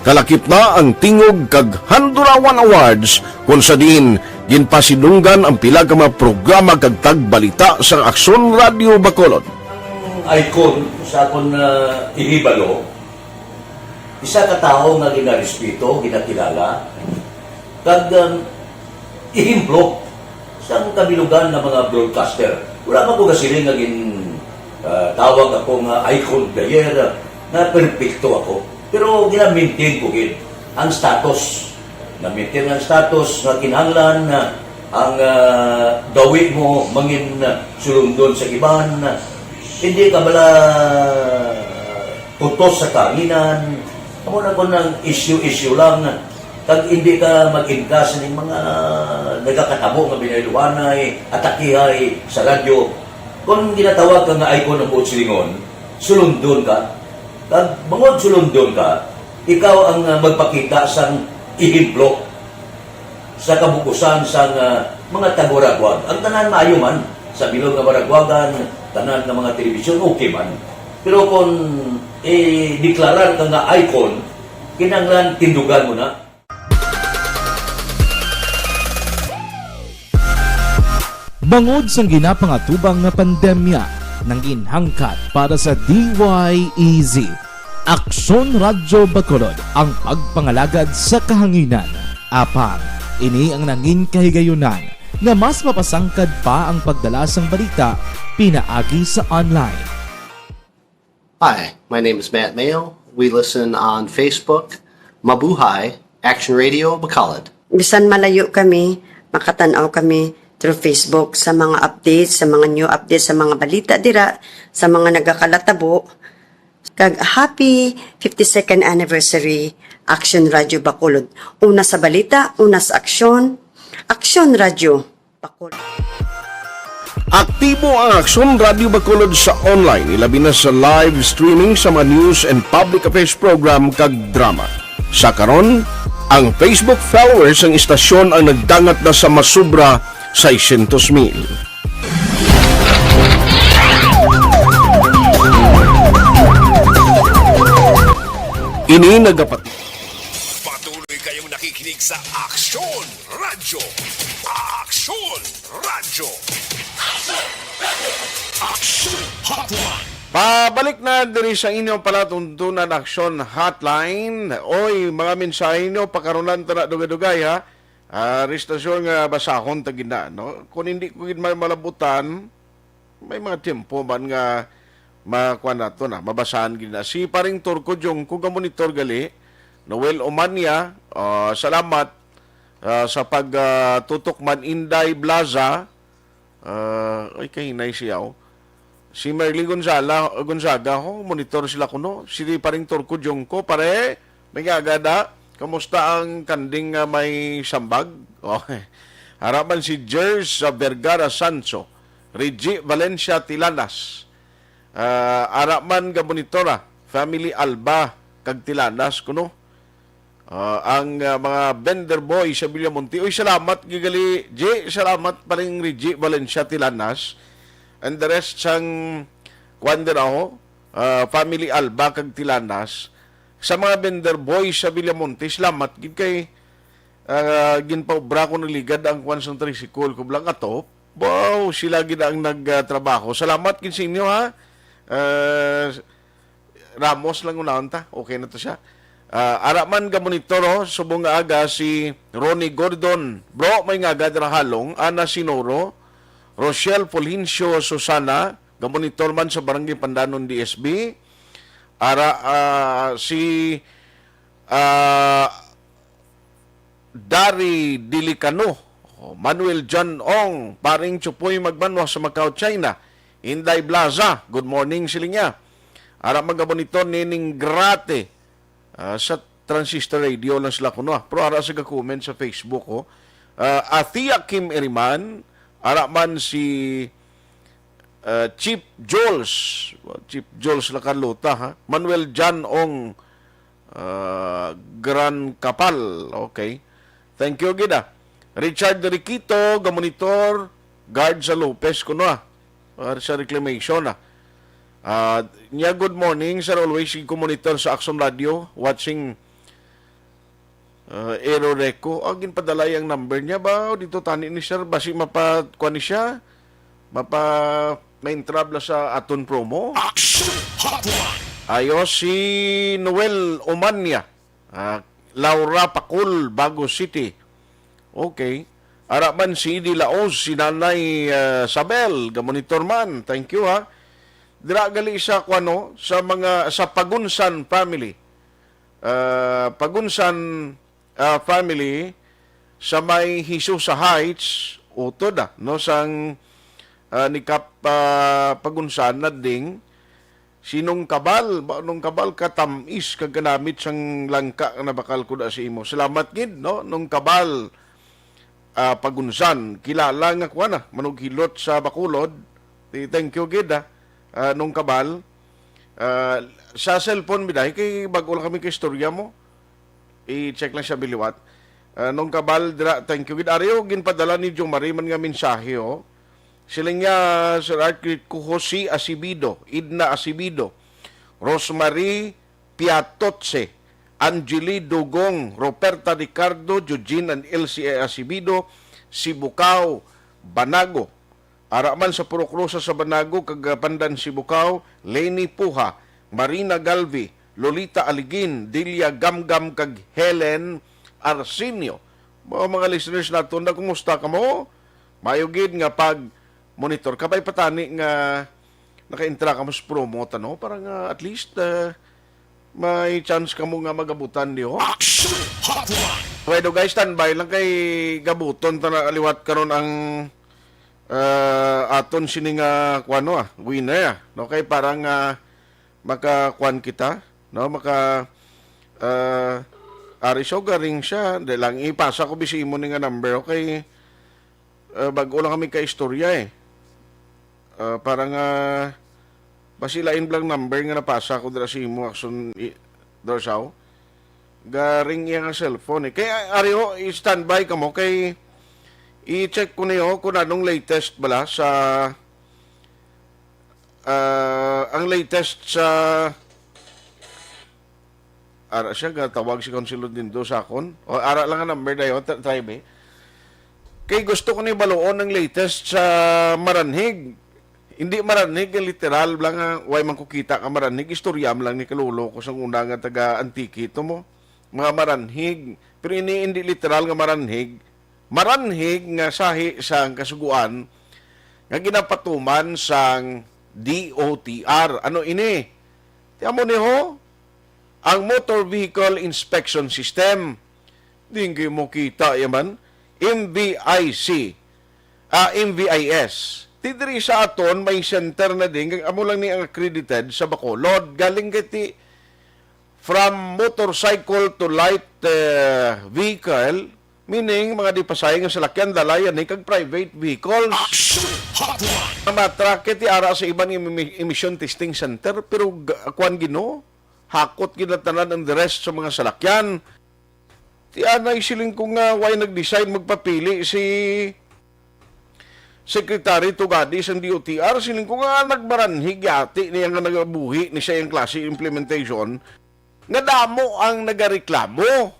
Kalakip na ang Tingog kag Handurawan Awards, kung sa diin ginpasidunggan ang pila ka mga programa kag tagbalita sa Aksyon Radio Bacolod. Ang icon sa akon, ah, ihibalo, isa ka tawo nga ginarespeto, ginakilala, kag, um, ehemplo sang kabilugan nga mga broadcaster. Wala man ko gasiling nga gin, ah, tawag ako nga icon of the year, ah, nga perpekto ako. Pero gina-maintain ko gid ang status. Na-maintain ang status nga kinahanglan na ang, ah, gawi mo mangin, ah, sulundon sa iban. Hindi ka bala putos sa kahanginan. Amo na ko nang issue-issue lang. Kag hindi ka mag-inkas ning mga nagakatabo nga binayluhanay, atakihay sa radyo. Kung ginatawag ka nga icon ng buot silingon, sulundon ka. Kag bangod sulundon ka, ikaw ang, ah, magpakita sang ehemplo sa kabukusan sang, ah, mga taga-Waraguag. Ang tanan maayo man, sa bilog nga Waraguagan, tanan nga mga telebisyon, okay man. Pero kung i-deklarar ka nga icon, kinahanglan tindugan mo na. Bangod sang ginapangatubang nga pandemya, nangin hangkat para sa D Y E Z, Aksyon Radyo Bacolod ang pagpangalagad sa kahanginan. Apang, ini ang nangin kahigayunan nga mas mapasangkad pa ang pagdala sang balita pinaagi sa online. Hi, my name is Matt Mayo. We listen on Facebook. Mabuhay, Action Radio Bacolod. Bisan malayo kami, makatan-aw kami through Facebook sa mga updates, sa mga new updates, sa mga balita dira, sa mga nagakalatabo. Kag happy fifty-second anniversary, Action Radio Bacolod. Una sa balita, una sa aksyon, Action Radio Bacolod. Aktibo ang Aksyon Radio Bacolod sa online, ilabi na sa live streaming sa mga news and public affairs program kag drama. Sa karon, ang Facebook followers sang istasyon ang nagdangat na sa masubra seiscientos mil. Ini nagapati- Patuloy kayong nakikinig sa Aksyon Radyo. Aksyon Radyo. Aksyon Hotline. Pabalik na diri sa inyong palatuntunan, Aksyon Hotline. Oy, mga mensahe nyo, pakarunan ta na dugay-dugay, ha? Ah, rest assured nga basahon ta gid na, no? Kung hindi ko gid ma-, malabutan, may mga tiyempo man nga makuha nato na, mabasahan gid na. Si Paring Turco Jong, kung monitor gali, Noel Omania, ah, salamat, ah, sa pag, ah, tutok man. Inday Blaza, ah, ay, kahinay siya, oh. Si Merly Gonzala, Gonzaga, ho, monitor sila kuno. Si Paring Turco Jungko, pare, may nga agada. Kamusta ang kanding nga may sambag? Okay. Ara man si Jers, ah, Vergara Sancho, Reggie Valencia Tilanas. Ah, ara man ga monitora, family Alba kag Tilanas kuno. Ah, ang, ah, mga vendor boy sa Villamonte. Uy, salamat gigali, G. Salamat pa rin Reggie Valencia Tilanas. And the rest sang kuwan dira, ho, ah, family Alba kag Tilanas. Sa mga vendor boy sa Villamonte, salamat gid kay, ah, ginpaubra ko na ligad ang kuwan sang tricycle ko lang ato. Wow, sila gid ang nagtrabaho. Salamat gid sa inyo, ha. Ah, Ramos lang unahon ta. Okay na to siya. Ah, ara man ga monitor, oh, subong nga aga si Ronnie Gordon. Bro, may nga aga dira halong. Ana Sinoro, Rochelle Fulgencio Susana, ga monitor man sa Barangay Pandanon D S B. Ara, ah, si, ah, Dari Dilicano, oh, Manuel John Ong, Paring Chupoy Magbanwa sa Macau, China, Inday Blaza, good morning, siling niya. Ara man ga monitor ni Ning Grate, ah, sa Transistor Radio lang sila kuno, ah. Pero ara sa ga-comment sa Facebook, oh. Ah, Athea Kim Eriman, ara man si, ah, Chief Jules, Chief Jules La Carlota, ha? Manuel John Ong, ah, Gran Kapal, okay. Thank you gid, ah. Richard Riquito, ga monitor, guard sa Lopez kuno, ah. Or sa reclamation, ah. Ah, niya, good morning, sir. Always ko monitor sa Action Radio, watching, ah, Aero Reco. Ah, ginpadalay ang number niya ba? O, dito tani ni sir, basi mapa, kuwan ni siya, mapa main trabla sa aton promo. Action Hotline. Ayo si Noel Umanya. Ah, Laura Pakul, Bago City. Okay. Ara man si Idi Laos, si Nanay, ah, Sabel, ga monitor man. Thank you, ha. Dira gali sa kuano, sa mga, sa Pagunsan family. Ah, Pagunsan, ah, family sa may Hisusa Heights, utod, ah, no, sang, ah, ni Kap, ah, Pagunsan na ding si Nung Kabal, ba, Nung Kabal, katamis kag kanamit sang langka nga nabakal ko da sa imo. Salamat gid, no, Nung Kabal, ah, Pagunsan, kilala nga kuan, ah, manughilot sa Bacolod. Ti-, thank you gid, ah, ah, Nung Kabal. Ah, sa cellphone mi dai kay bag-o lang kami kay istorya mo. I-check lang siya biliwat. Ah, Nung Kabal, dira, thank you gid. Ari, oh, ginpadala ni Jomari man nga mensahe, oh. Siling niya, Sir Art, greet ko Jose Acevedo, Edna Acevedo, Rosemary Piatotse, Angeli Dugong, Roberta Ricardo, Eugene and Elsie Acevedo, Sibukao, Banago. Ara man sa Purok Rosa sa Banago kag, ah, Pandan, Sibukao, Leni Puha, Marina Galvi, Lolita Aligin, Delia Gamgam kag Helen Arsenio. Mga, mga listeners naton, na kumusta kamo? Mayo gid nga pag monitor. Kabay pa tani nga naka-entra kamo sa promo, ano? Para nga at least, ah, may chance kamo nga magabutan, di ho? Action Hotline. Okay, do guys, standby lang kay gabuton ta na liwat karon ang, ah, aton sini nga kuano, ah, winner, ah. Okay, para nga makakuan kita, no? Maka, ah, ari siya, garing siya. Di lang, ipasa ko bisi imo ni nga number, okay? Ah, bag-o lang kami ka istorya, eh. Ah, para nga, basi lain blang number nga napasa ko dira sa imo, Action, i-, Dorsaw. Garing iya nga cellphone, eh. Kay, ah, ari ho, i-standby kamo kay i-check ko niyo kung anong latest bala sa, ah, ang latest sa, ara siya, gatawag si Councilor Dindo sa akon. O, ara lang ang number dayon, tra-, try me. Kay gusto ko ni baluon ang latest sa Maranhig. Hindi Maranhig, ang literal lang nga, way man ko kita ka Maranhig, istorya mo lang ni kalolo ko sang una nga taga Antique to mo. Mga Maranhig. Pero ini hindi literal nga Maranhig. Maranhig nga sahi sang kasuguan nga ginapatuman sang D O T R. Ano ini? Ti amo ni ho, ang Motor Vehicle Inspection System. Di kayo mo kita, yaman. M V I C. Ah, M V I S. Ti diri sa aton, may center na din, kag amo lang ni ang accredited sa Bacolod. Galing kay ti, from motorcycle to light, eh, vehicle, meaning mga di pasay nga salakyan, dalayan ni kag private vehicles. Action Hotline! Ang mga truck, kay ti ara sa iban nga imi-, emission testing center, pero ga-, kuwan, Ginoo, hakot gid na tanan ang the rest sa mga salakyan. Ti anay, siling ko nga way nag-decide magpapili si Secretary Tugadi sang D O T R, siling ko nga nagmaranhig yati niya nga nagabuhi ni siya yung klase implementation nga damo ang nagareklamo.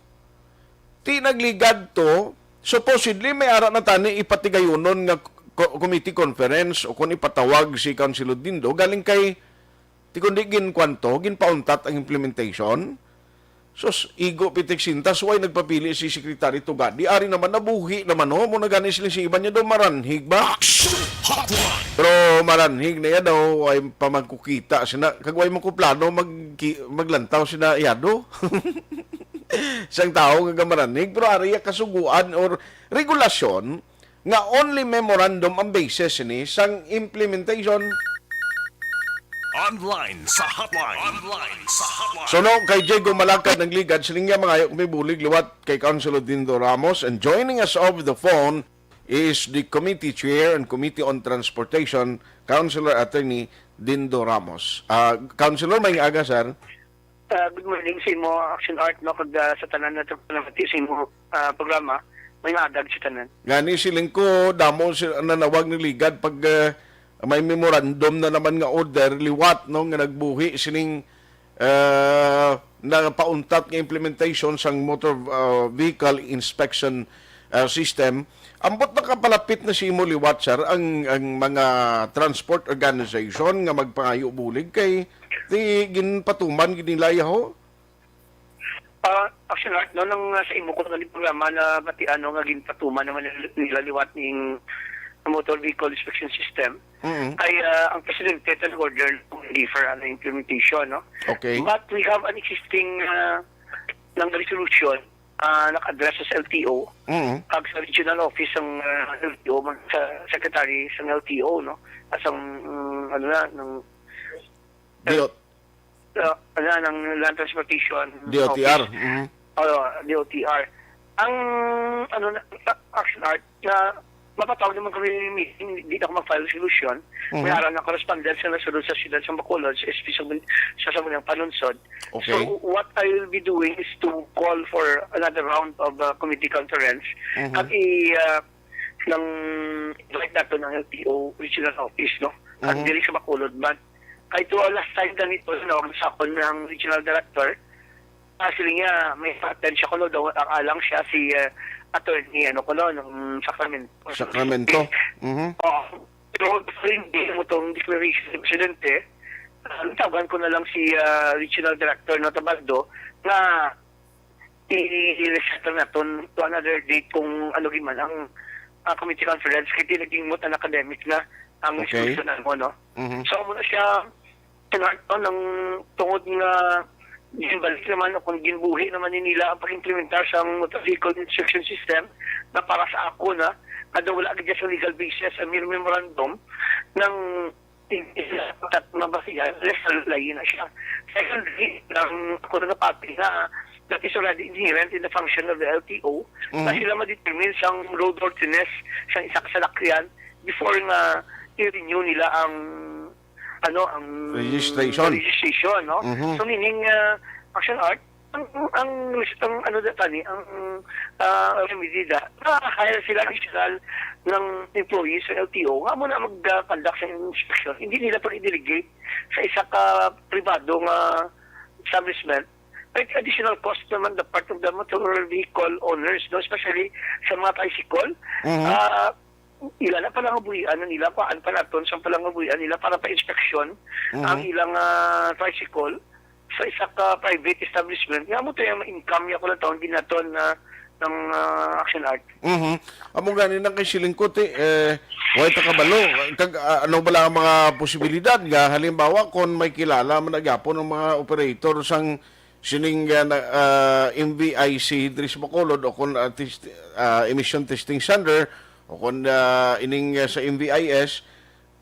Ti nagligad to, supposedly may ara na tani ipatigayunon nga co-, committee conference o kung ipatawag si Councilor Dindo galing kay Ti kundi ginkuan to, ginpauntat ang implementation. Sus, igo pitik sintas, way nagpapili si Secretary Tugadi. Ari naman, nabuhi naman, oh. Mo na gani sila si iban niya daw maranhig ba? Action Hotline! Pero maranhig na iya daw, ay pamagkukita sina, kag way mo ko plano mag, maglantaw sina iyado. Sang tao nga gamaranhig, pero ari iya kasuguan or regulasyon, nga only memorandum ang basis ni sang implementation. Online sa hotline. Online sa hotline. So, no, kay Diego Malacad ng Ligad, siling niya, mangayo kami bulig liwat kay Councilor Dindo Ramos. And joining us over the phone is the Committee Chair and Committee on Transportation, Councilor Attorney Dindo Ramos. Ah, Councilor, may aga, sir. Ah, good morning sa imo, Action Art, no, kag, ah, sa tanan nato nga nabati sa imo, ah, programa. May maadag sa tanan. Gani, siling ko, damo si nanawag ni Ligad pag, ah, may memorandum na naman nga order liwat, no, nga nagbuhi sining, ah, napauntat nga implementation sang motor, ah, vehicle inspection, ah, system. Ambot nakapalapit na sa imo liwat, sir, ang, ang mga transport organization nga magpangayo bulig kay ti ginpatuman gid nila yaho? Ah, Action Art, no, nang, ah, sa imo ko nga programa na bati, ano, nga ginpatuman naman nila liwat ning motor vehicle inspection system. Mm. Kay, ah, ang presidente ito nag-order ng differ, ano, implementation, no? Okay. But we have an existing, ah, ng resolution, ah, naka-address sa L T O, Mm. kag sa regional office ng, ah, L T O, man, sa secretary sa L T O, no? At sa, mm, ano na, ng D O T. Ah, ano, ng Land Transportation D O T R. Office. Mhm. Oo, D O T R. Ang, ano na, a-, Action Art, na mapatawag naman kami ng meeting, di na ako mag-file resolution. May Mhm. aral na correspondence na nasulod sa siyudad sa Bacolod, sa S P sa Mun-, sa Sangguniang Panunsod. Okay. So, what I will be doing is to call for another round of, uh, committee conference. Mhm. At i-, uh, nang invite nato ng L T O regional office, no? At Mhm. diri sa Bacolod man. Kay to, last time ganito, nawag sa akon ng regional director. Ah, sila niya, may pa-attend siya kuno daw, ang alang siya si, ah, attorney, ano kuno, ng Sacramento. Sacramento. Mhm. Oo. Pero hindi mo tong declaration ni Presidente, ah, tawagan ko na lang si, ah, regional director, no, Tabaldo, nga i-, i-reschedule naton to another date kung ano gid man ang, ah, committee conference, kay di naging moot ang academic na ang Okay. institution mo, no? Mhm. So, amo na siya, tinarto ng tungod nga ginbalik naman o kung ginbuhi naman ni nila ang pag-implementar sa motor vehicle inspection system na para sa ako na, kada wala gid sa legal basis ang mere memorandum ng hindi sila dapat mabasihan, unless lain na siya. Secondly, ang ako nagapati na that is already inherent in the function of the L T O, na Mhm. sila ma-determine sang roadworthiness sang isa ka salakyan before nga i-renew nila ang, ano, ang Registration. registration, no? Mhm. So, meaning, ah, Action Art, ang, ang, ang, ano da tani, ang, ah, remedy da, na-hire sila additional ng employees sa L T O, nga mo na mag-conduct sa inspection. Hindi nila pag-i-delegate sa isa ka pribado nga establishment. May additional cost naman the part of the motor vehicle owners, no? Especially sa mga tricycle. Mhm. Ah, ila na pala nga buhian na nila, kuan pa naton, sa pala nga buhian nila para pa-inspection Mhm. ang ilang, ah, tricycle sa isa ka private establishment. Nga mo to yung income niya ko lang taon din naton na ng, ah, Action Art. Mhm. Amo gani nang kay siling ko, ti, eh, way ta kabalo. Kag, ah, ano bala ang mga posibilidad nga, halimbawa, kung may kilala man na gyapon ang mga operator sang sining, ah, na, ah, M V I C diri sa Bacolod o kung, ah, test-, ah, emission testing center o kung, ah, ining, ah, sa M V I S,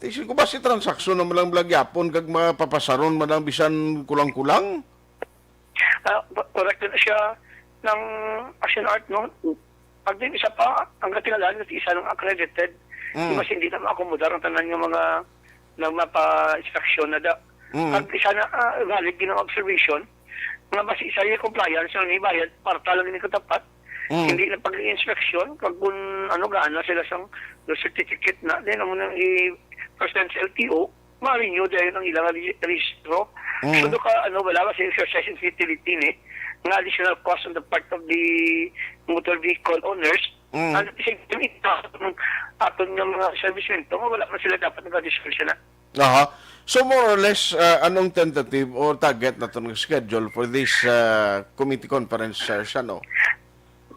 Isin ko ba si transaksyon na malang blagyapon kag mapapasaron man lang bisan kulang-kulang? Ah, ba- correct na siya ng Action Art, no? Pag din isa pa, ang katingalahan nga isa ng accredited, Mm. di mas hindi na maakomodar ang tanan nga mga nagmapa-instruction na da. Mm. Pag isa na, ah, valid din ang observation, nga mas isa yung compliance na nibayad, para lang ini katapat, Mm. hindi na pag-inspection, pag kung ano, gaana sila sang certificate na, then amo nang i-present sa L T O, ma-renew dahil ang ilang regi- registro. Mm. So, doon ka, ano, wala kasi exercise in futility ni, nga additional cost on the part of the motor vehicle owners. Mm. And at the same time, ito, aton nga mga establishmento, nga wala man sila dapat nag-additional siya na. Aha. So, more or less, uh, anong tentative or target naton nga schedule for this, uh, committee conference, Sir Shano?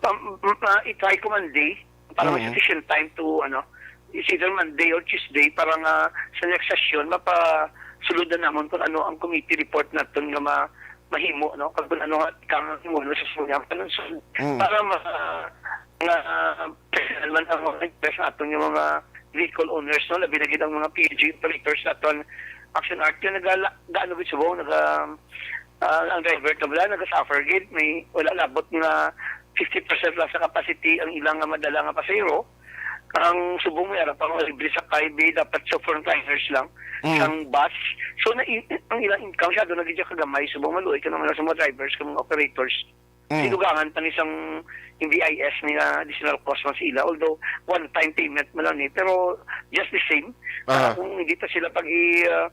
Um, uh, i-try ko Monday para may Mm. sufficient time to, ano, it's either Monday or Tuesday para nga sa next session, mapasulod na namon kung ano ang committee report naton nga ma-, mahimo, no? Kag kung ano nga kang himo, no, sa suya, ano, so, Mm. para ma-, nga, uh, man ang mga interest naton nga mga vehicle owners, no? Labi na gid ang mga P U G operators naton, Action Art, yung nagala-, gaano gid subong, naga-, ah, ang driver na wala, naga-suffer gid, may wala labot nga fifty percent lang sa capacity ang ilang nga madala nga pasahero. Ang subong may ara pa nga libre sakay bi dapat sa frontliners lang Mm. sang bus. So, na, ang ilang income siya doon na gid siya kagamay, subong maluoy ka naman sa mga drivers, kag mga operators. Mm. Sinugangan pa ni sang M V I S ni nga additional cost man sa ila. Although, one-time payment man lang ni. Pero, just the same, Aha. ah, kung hindi pa sila pag i-, ah,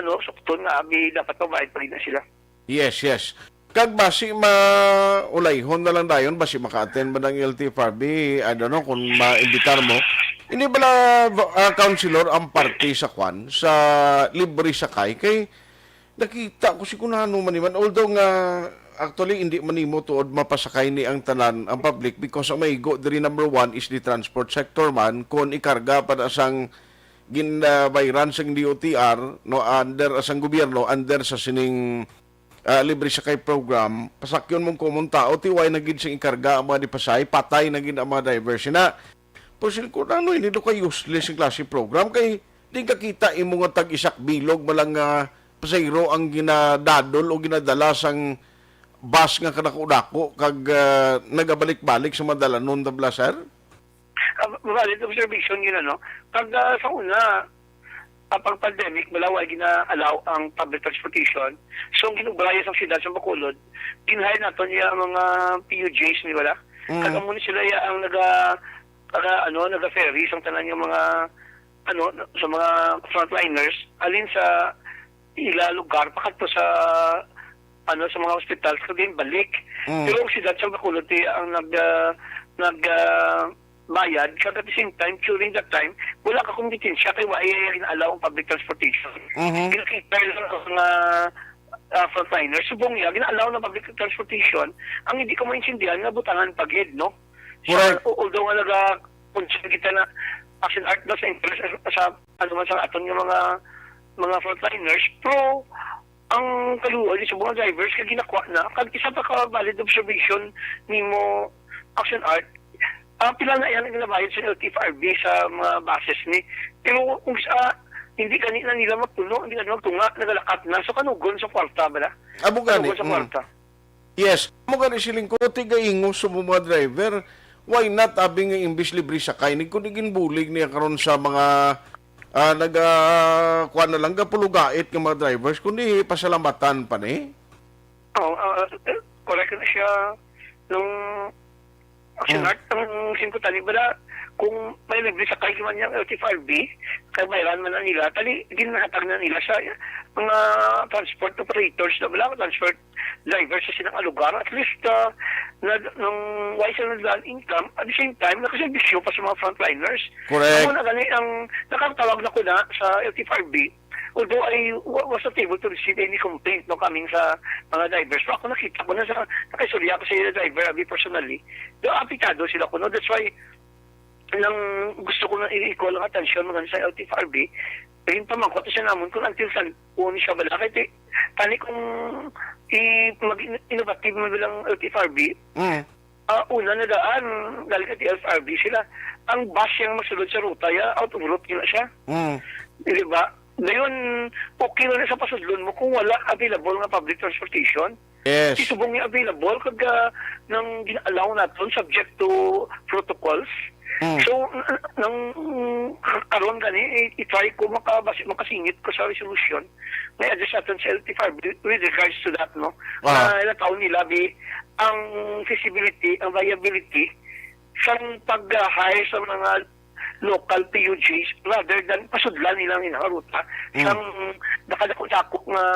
ano, sukton nga, abi, dapat pabayad pa rin na sila. Yes, yes. Kag basi maulayhon na lang dayon, basi maka-attend man ang L T F R B, I don't know kung maimbitar mo. Ini bala, ah, councilor, ang parte sa kwan, sa libre sakay, kay nakita ko si kunano man ni man. Although nga, actually, hindi man nimo tuod mapasakay ni ang tanan, ang public, because ang maigo diri, number one, is the transport sector man, kon ikarga pa na sang ginabayran sang D O T R, no, under sang gobyerno, under sa sining, ah, libre sakay program, pasakyon mong common tao, ti way na gid sing ikarga ang mga dipasay, patay na gid ang mga driver. Sina, pero sila ko, ano, hindi do ka useless yung klase program, kay di ka kita imo nga tag-isak bilog, malang nga pasahero ang ginadadol o ginadala sang bus nga kadako-dako, kag, ah, nagabalik-balik sa madalanon, tabla, sir? Ah, valid observation yun, ano? Pag, ah, sa una, ah, pag pandemic, wala, wala gina-allow ang public transportation. So, ang ginubraya sa siyudad sa Bacolod, ginhire nato niya ang mga P U Js, di ba? Mm. Kag amo ni sila ya ang naga, naga, ano, naga-ferry sa tanan yung mga, ano, sa mga frontliners, alin sa ila lugar, pakadto sa, ano, sa mga hospital, sa din balik. Mm. Pero ang siyudad sa Bacolod, ti, ang nag, ah, nag, ah, bayad, kag at the same time, during that time, wala ka kompetensya kay wa iya rin allow ang public transportation. Mhm. Ginakita lang ang mga, ah, frontliner. Subong niya, gina-allow ng public transportation, ang hindi ko maintindihan nga butangan pa gid, no? Correct. So, although nga naga-concern kita na Action Art na sa interest sa, sa, ano man, sa aton nga mga, mga frontliners, pero ang kaluoy sa mga drivers kay ginakuha na. Kag isa pa ka valid observation nimo, Action Art, ah, pila na yan ang ginabayad sa L T F R B sa mga buses ni. Pero kung sa, hindi gani na nila magpuno, hindi gani magtunga, nagalakat na. So, kanugon sa kwarta, bala? Amo gani, Kanugon sa mm. kwarta. Yes, amo gani siling ko, tigaingo sa mga driver. Why not, abi nga imbis libre sakay, ni kundi ginbulig niya karon sa mga, ah, naga, kuwan na lang, gapulugait nga mga drivers, kundi pasalamatan pa ni? Oo, ah, eh, correct na siya. Nung, Action Mm. Art, ang singko tani, bala, kung may libre sakay man yung L T F R B, kay bayran man na nila, tali, ginahatag na nila sa mga transport operators na, bala, transport drivers sa silang lugar. At least, ah, na, nung wise na nila ang income, at the same time, nakaservisyo pa sa mga frontliners. Correct. Amo na gani ang nakatawag na ko na sa L T F R B, although I wa-, was not able to receive any complaint, no, coming sa mga drivers. Pero ako nakita ko na sa, nakaistorya ko sa driver, abi, personally. Do, apektado sila kuno. That's why, nang gusto ko na i-call ang attention mo sa L T F R B, yung pamangkot siya namon kung until saan po ni siya bala. Kaya ti-, tani kung i-, mag-in-, innovative mo bilang L T F R B, Mm. ah, una na daan, dahil ka T F R B sila. Ang bus yung magsulod sa ruta, ya, out of route yun na siya. Mm. Di ba? Dayon, okay lang sa pasudlon mo kung wala available nga public transportation. Yes. Di subong nga available kag, ah, nang gin-allow naton subject to protocols. Mm. So, n-, n-, nang karon gani, i-, i-try ko makabasi-, makasingit ko sa resolution nga i-address naton sa L T five with, with regards to that, no? Ah. Na nataon nila, bi, ang feasibility, ang viability, sang pag-hire sa mga local P U Gs rather than pasudlan nilang ina nga ruta. Mm. Sang dakadako-dako nga,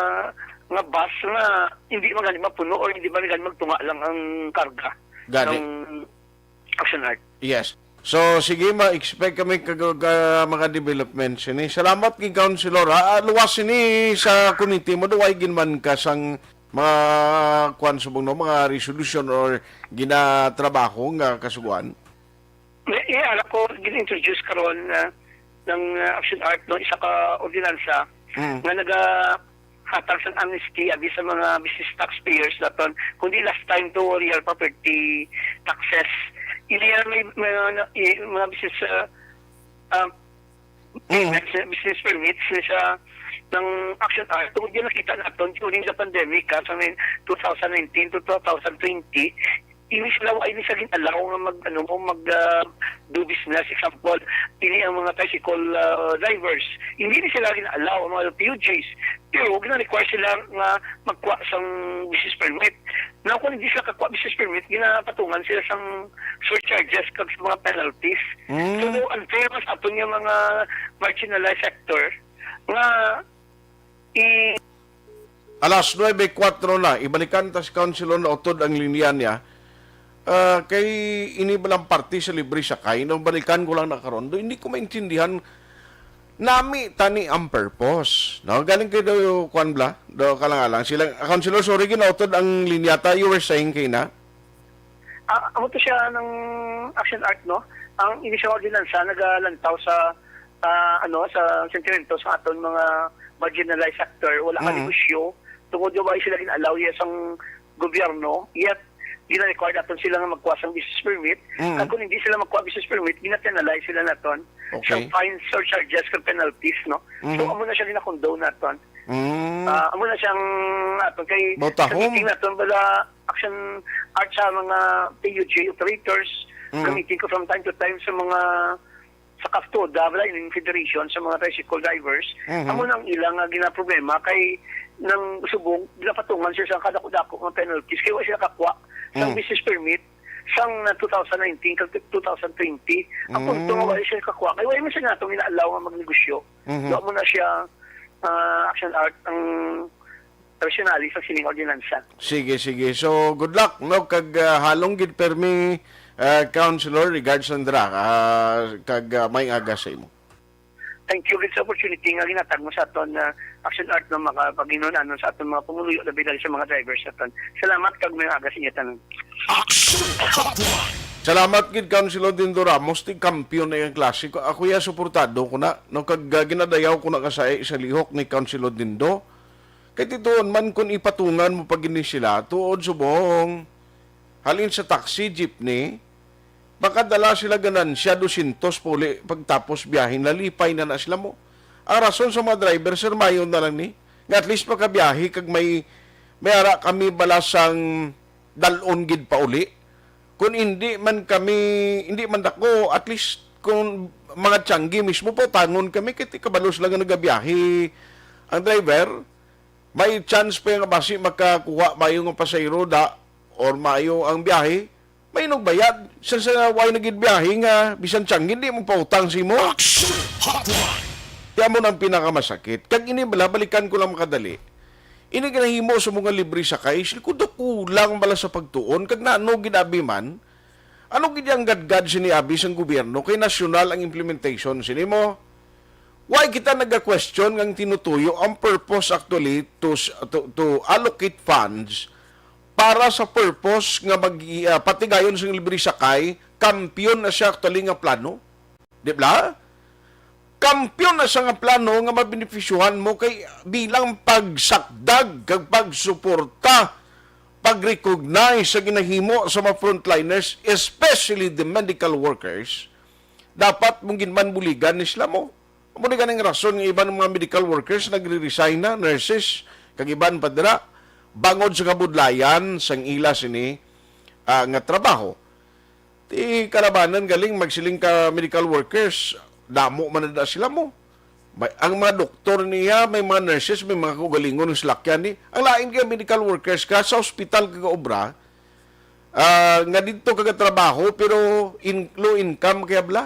nga bus nga hindi man gani mapuno or hindi man gani magtunga lang ang karga. Gani. Sang Action Art. Yes. So, sige, ma-expect kami kag, ka, mga developments ini. Salamat kay Councilor, ha? Ah, luwas ini sa committee mo, do ay ginman ka sang mga, kuwan, subong, no, mga resolution or ginatrabaho nga kasuguan? May, may ala ko gin-introduce karon, ah, ng, ah, Action Art, no, isa ka ordinansa Mm. nga nagahatag sa amnesty abi sa mga business taxpayers naton, kundi last time to real property taxes. Ini ang may, may, mga, eh, mga business, ah, ah, Mm. business, business permits ni sa ng Action Art. Tungod yun, nakita naton during the pandemic, ha, sa may two thousand nineteen to two thousand twenty, ini sila wa ini sa gin-allow nga mag, ano, mag, ah, do business. Example, ini ang mga tricycle, ah, drivers. Hindi ni sila gin-allow ang mga P U Gs. Pero gina-require sila nga magkuha sang business permit. Now, kung hindi sila kakuha business permit, ginapatungan sila sang surcharges kag sa mga penalties. Mm. So, unfair man sa aton nga mga marginalized sector nga i- Alas nuebe kuwatro na, ibalikan ta si Councilor na utod ang linya niya. Ah, kay ini balang parte sa libre sakay, no, balikan ko lang na karon. Do, hindi ko maintindihan. Nami tani ang purpose. No? Galing kay do, kwan bla, do kalang-alang. Sila, Councilor, sorry, ginautod ang linya ta. You were saying kay na? Ah, amo to siya ng Action Art, no? Ang initial ordinansa nagalantaw sa, ah, ano, sa sentimento sa aton mga marginalized sector. Wala ka Mm. negosyo. Tungod nga wala sila gin-allow, yes, ang gobyerno. Yet, gina-require naton sila nga magkuha sang business permit. Mm. At kung hindi sila magkuha business permit, gina-penalize sila naton Okay. sa fines, surcharges, kag penalties, no? So, Mhm. amo na siya gina-condone naton. Mm. Ah, amo na siyang aton kay Botahom. sa meeting naton bala Action Art sa mga P U G operators, Mm. nag-meeting ko from time to time sa mga sa CAFTODA, bala, yung federation sa mga tricycle drivers. Mhm. Amo nang ilang nga ginaproblema kay nang subong ginapatungan sila sa kadako-dako nga penalties kay wala sila kakuha sa Mm. business permit sang two thousand nineteen kag two thousand twenty. Ang Mm. punto nga wala sila kakuha kay wala man sila natong ina-allow nga magnegosyo. Mhm. Wa mo na siya, ah, Action Art ang rationale sa sining ordinansa. Sige, sige. So, good luck, no? Kag, ah, halong gid permi, ah, Councilor, regards, Sandra, ah, kag, ah, may aga sa imo. Thank you gid sa opportunity nga ginatag mo sa aton, ah, Action Art, no, makapaghinun-an sa aton mga pumuluyo, labi na sa mga drivers sa aton. Salamat kag may aga sa inyo tanan. Action Hotline. Salamat gid, Councilor Dindo Ramos, ti kampiyon na yung klase. Ako ya suportado ko na, no, kag, ah, ginadayaw ko na kasai sa lihok ni Councilor Dindo. Kay tituon man kun ipatungan mo pa gini sila, tuod subong. Halin sa taxi, jeepney, makadala sila ganansya dosyentos puli pagtapos biyahe, nalipay na na sila mo. Ang rason sa mga driver, sir, mayo na lang ni. Nga at least makabiyahe kag may, may ara kami balasang dalon gid pauli. Kung hindi man kami, hindi man dako, at least kung mga tiyanggi mismo, pautangon kami, kay ti kabalos lang nga nagabiyahe ang driver, may chance pa nga basi makakuha mayo nga pasahero da or mayo ang biyahe, may nagbayad. Sa, sa way na gid biyahe nga bisan tiyanggi, hindi mo pautang sa imo. Action Hotline. Kaya mo nang pinakamasakit. Kag ini bala, balikan ko lang makadali. Ini ginahimo sa mga libre sakay, sila ko kulang bala sa pagtuon, kag naano gid abi man, ano gid ang gadgad sini abi sang gobyerno kay nasyonal ang implementation sini mo? Why kita naga-question nga ang tinutuyo ang purpose actually to s-, to, to allocate funds para sa purpose nga mag, ah, patigayon sang libre sakay, kampiyon na siya actually nga plano? Di ba? Kampiyon na siya nga plano nga mabenepisyohan mo kay bilang pagsakdag kag pagsuporta, pag-recognize sa ginahimo sa mga frontliners, especially the medical workers, dapat mong ginmanbuligan ni sila mo. Amo ni ganing rason nga iban mga medical workers nagre-resign na, nurses, kag iban pa dira, bangod sa kabudlayan sang ila sini, ah, nga trabaho. Ti kalabanan galing magsiling ka medical workers, damo man na sila mo. May, ang mga doktor niya, may mga nurses, may mga kaugalingon nga salakyan ni. Ang lain kay medical workers ka sa ospital ka obra, ah, nga didto ka trabaho pero in, low income kaya bla.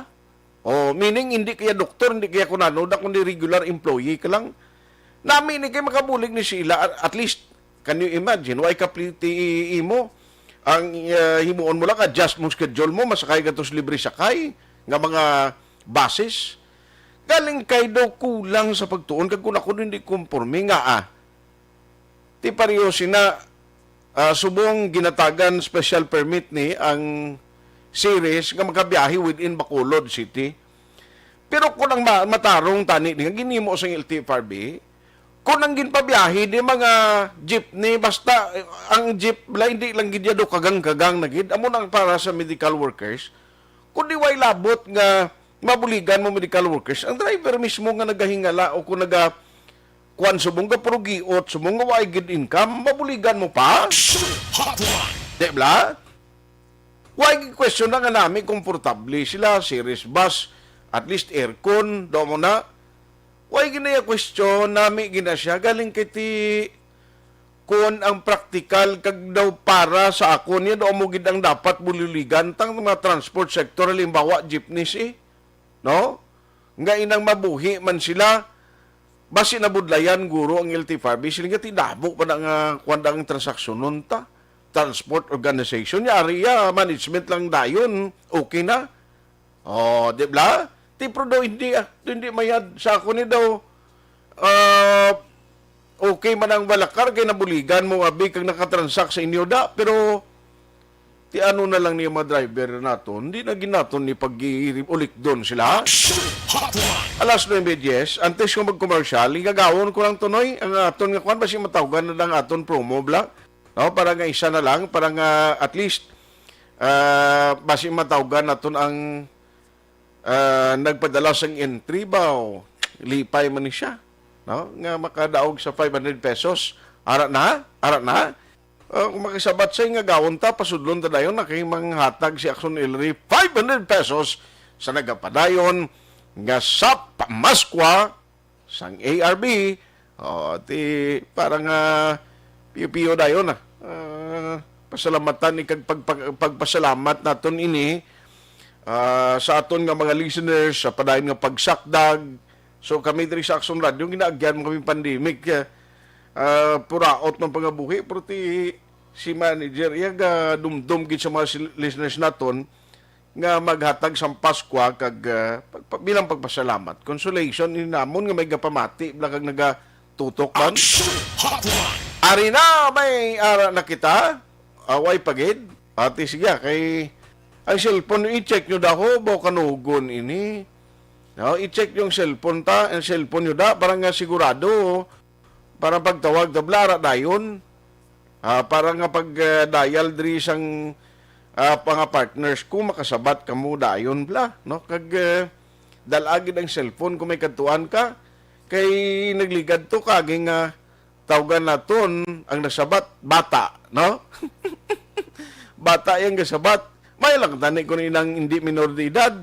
Oh, meaning hindi kaya doktor, hindi kaya kunano da kundi regular employee ka lang. Nami ni kay makabulig ni sila, at, at least, can you imagine? Why ka pliti imo? Ang, ah, himuon mo lang, adjust mo schedule mo, masakay ka tos libre sakay nga mga buses. Galing kay daw kulang sa pagtuon kag kung ako hindi konforme nga, ah. Ti pareho sina, ah, subong ginatagan special permit ni ang series nga makabiyahe within Bacolod City. Pero kung ang ma-, matarong tani ni nga ginhimo sang L T F R B, kung ang ginpabiyahe di mga jeepney, basta, eh, ang jeep la, hindi lang gid ya do kagang-kagang na gid. Amo na ang para sa medical workers. Kung di way labot nga mabuligan mo medical workers, ang driver mismo nga nagahingala o kung naga-, kuwan, subong ka purugiot, subong nga way gid income, mabuligan mo pa? Action Hotline! Di bla? Way question na nga nami, komportable sila, series bus, at least aircon, do mo na. Way gid na iya question, nami gid na siya, galing kay ti, kun ang praktikal kag daw para sa akon, yan daw mo gid ang dapat buligan tang mga transport sector, halimbawa, jeepneys, eh. No? Nga inang mabuhi man sila, basi nabudlayan guro ang L T F R B, sila nga tinabo pa na nga kuwan ang transaksyonon ta. Transport organization, yari ya, management lang dayon, okay na. Oh, di bla? Ti pero daw hindi, ah. Daw hindi mayad sa ako ni daw. Ah, okay man ang balakar kay nabuligan mo abi kag nakatransak sa inyo da, pero ti ano na lang niya mga driver naton, hindi na ginaton ni pag-ulikdon sila. Action Hotline! Alas nuebe diyes, antes ko mag-commercial, igagawon ko lang tunoy ang aton nga kwan, basi matawgan na lang aton promo, bla. No, para nga isa na lang, para nga at least, ah, basi matawgan naton ang, ah, nagpadala sang entry ba, o lipay man ni siya, no, nga makadaog sa five hundred pesos. Ara na, ara na. Ah, kung makisabat sa nga gawon ta, pasudlon ta dayon na kay manghatag si Action Ellery five hundred pesos sa nagapadayon nga sa pamaskwa sang A R B. Oh, ti, para nga piyo-piyo dayon na. Ah, pasalamatan ni kag pag-, pag-, pagpasalamat naton ini, ah, sa aton nga mga listeners sa padayon nga pagsakdag. So, kami diri sa Action Radio, ginaagyan mo kami pandemic, ah, ah, puraot ng pangabuhi, pero ti si manager, iya ga dumdum gid sa mga sil-, listeners naton, nga maghatag sang Paskwa kag, ah, pagpa-, bilang pagpasalamat. Consolation ini namon nga may gapamati bla kag nagatutok man. Action Hotline! Ari na, may ara na kita. Away pa gid. Ati, sige, ah, kay ang cellphone, i-check nyo daw, ba kanugon ini. No, i-check yung cellphone ta, ang cellphone nyo da, para nga sigurado, para pagtawag ta, bla, ara dayon. Ah, para nga pag, ah, dial diri sang, ah, mga partners ko, makasabat kamo dayon, bla, no? Kag, ah, dal-a gid ang cellphone kung may kadtuan ka. Kay nagligad to, kagi nga tawgan naton ang nasabat, bata, no? Bata yang gasabat. May lang tani kung inang hindi minor de edad.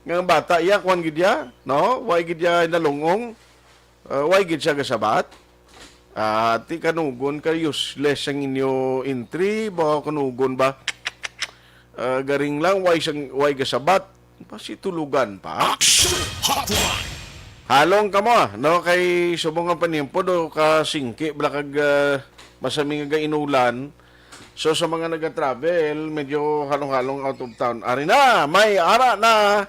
Nga ang bata iya, kuwan gid iya, no? Way gid iya nalungong. Ah, way gid siya gasabat. Ah, ti kanugon ka, useless ang inyo entry. Ba, kanugon ba? Ah, garing lang, way sang, way gasabat. Pasitulugan pa. Action Hotline! Halong ka mo, ah, no? Kay subong ang panimpo do ka singki bla kag, ah, masami nga gainulan. So, sa mga naga-travel, medyo halong-halong out of town. Ari na, may ara na.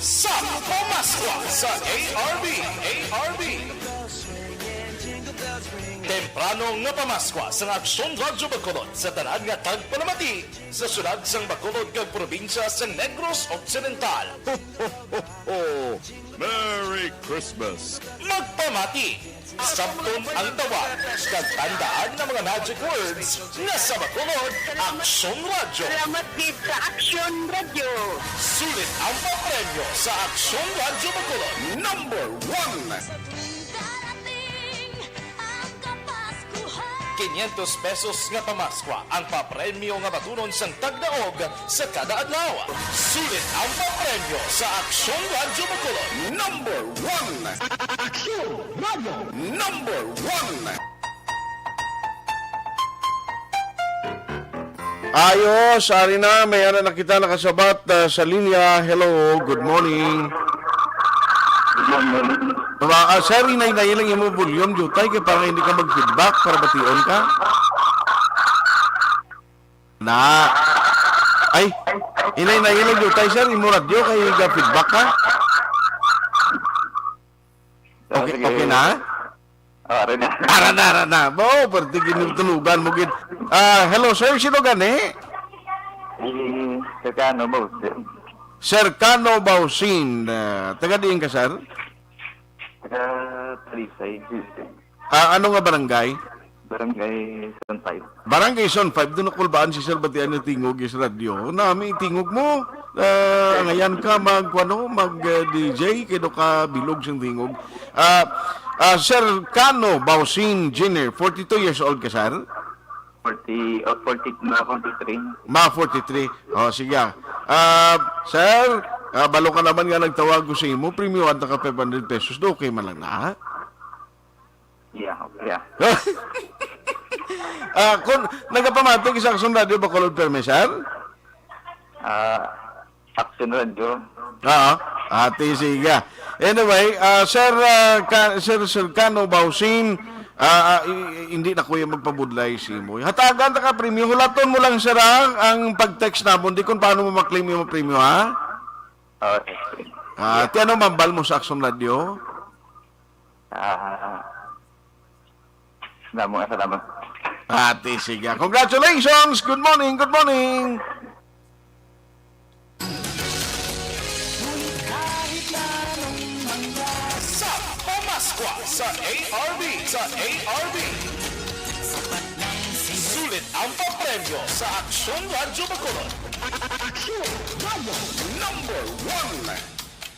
Sa Pamaskwa sa A R B, A R B. Tempra- Ano nga pamaskwa sang Aksyon Radyo Bacolod sa tanan nga tagpalamati sa syudad sang Bacolod kag probinsya sang Negros Occidental. Merry Christmas! Magpamati! Sabton ang tawag kag tandaan nga mga magic words nga sa Bacolod, Aksyon Radyo. Salamat gid sa Aksyon Radyo. Sulit ang papremyo sa Aksyon Radyo Bacolod. Number one. Quinientos pesos nga pamaskwa ang papremyo nga batunon sang tagdaog sa kada adlaw. Sulit ang papremyo sa Aksyon Radyo Bacolod. Number one. Aksyon Radyo. Number one. Ayos, ari na, may ara na kita nakasabat, ah, sa linya. Hello, good morning. Good morning. Ba, ah, sir, hinay-hinay lang imo volume, diutay, kay parang hindi ka mag-feedback para bation ka. Na. Ay, hinay-hinay lang, diutay, sir, imo radyo, kay ga-feedback ka. Ah, okay, sige. Okay na? Ah, ari na. Ara na, ara na. Bo, perti gid ning tulugan mo gid. Ah, hello, sir. Sino gani? Si Serkano Bausin. Serkano Bausin. Ah, taga diin ka, sir? Taga Talisay, Houston. Ah, ano nga barangay? Barangay Zone five. Barangay Zone five, doon ako kulbaan si Sir Batian na tingog is radyo. Nami tingog mo. Ah, ngayon ka mag, ano, mag, ah, D J, kay do ka bilog siyang tingog. Ah, ah, Sir Kano Bausin Junior, forty-two years old ka, sir? Forty, oh, forty, mga forty-three. Mga forty-three. Oh, sige. Ah, sir, ah, balo ka naman nga nagtawag ko sa imo, premyo ang taka five hundred pesos. Do, okay man lang na, ha? Yeah, okay, yeah. Ah, kung nagapamati ka sa Aksyon Radyo Bacolod permi, sir? Ah, Aksyon Radyo. Oo. Ati, sige. Anyway, ah, sir, ah, ka, Sir Serkano Bausin, ah, ah, i- i- hindi na kuya magpabudlay si mo. Hatagan ta ka premyo. Hulaton mo lang, sir, ah, ang pag-text namon. Di kung paano mo maklaim yung premyo, ha? Okay. Ah, ti ano mambal mo sa Aksyon Radyo? Ah, salamat, salamat. Ati, sige. Congratulations! Good morning, good morning! Sa pamaskwa sa A R B, sa A R B. Sulit ang papremyo sa Aksyon Radyo Bacolod. Aksyon Radyo number one.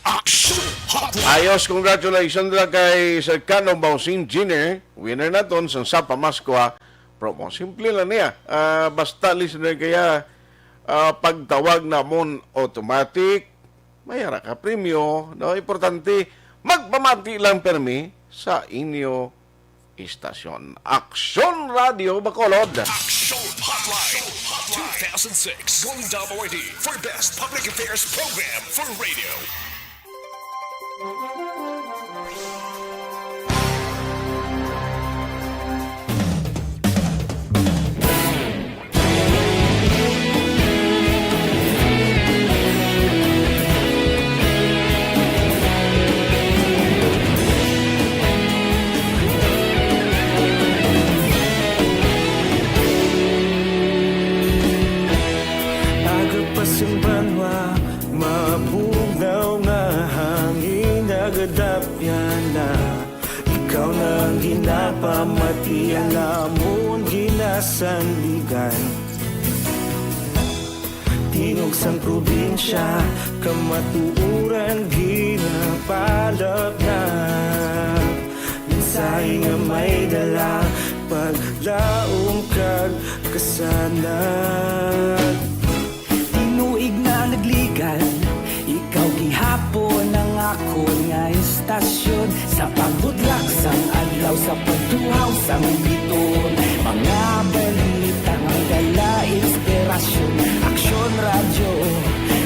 Action Hotline. Ayos, congratulations ra kay Sir Kano Bausin Junior. Winner naton sang Sa Pamaskwa promo. Simple lang niya. Ah, basta listener kaya, ah, pagtawag namon automatic, may ara ka premyo. No? Importante, magpamati lang permi sa inyo istasyon. Aksyon Radio Bacolod. Action Hotline two thousand six Golden Dome Awardee for Best Public Affairs Program for Radio. Aga pa sing banwa, mabugnaw nga hangin, nagadapyan na. Ikaw na ang ginapamati, ang amon ginasandigan. Tingog sang probinsya, kamatuoran ginapalapnag. Mensahe nga may dala, paglaom kag kasanag. Tinuig na nagligan, ikaw gihapon ang akon nga istasyon. Sa pagbudlak sang adlaw, sa pagtuhaw sang biton, mga balita nga dala inspirasyon. Aksyon Radyo,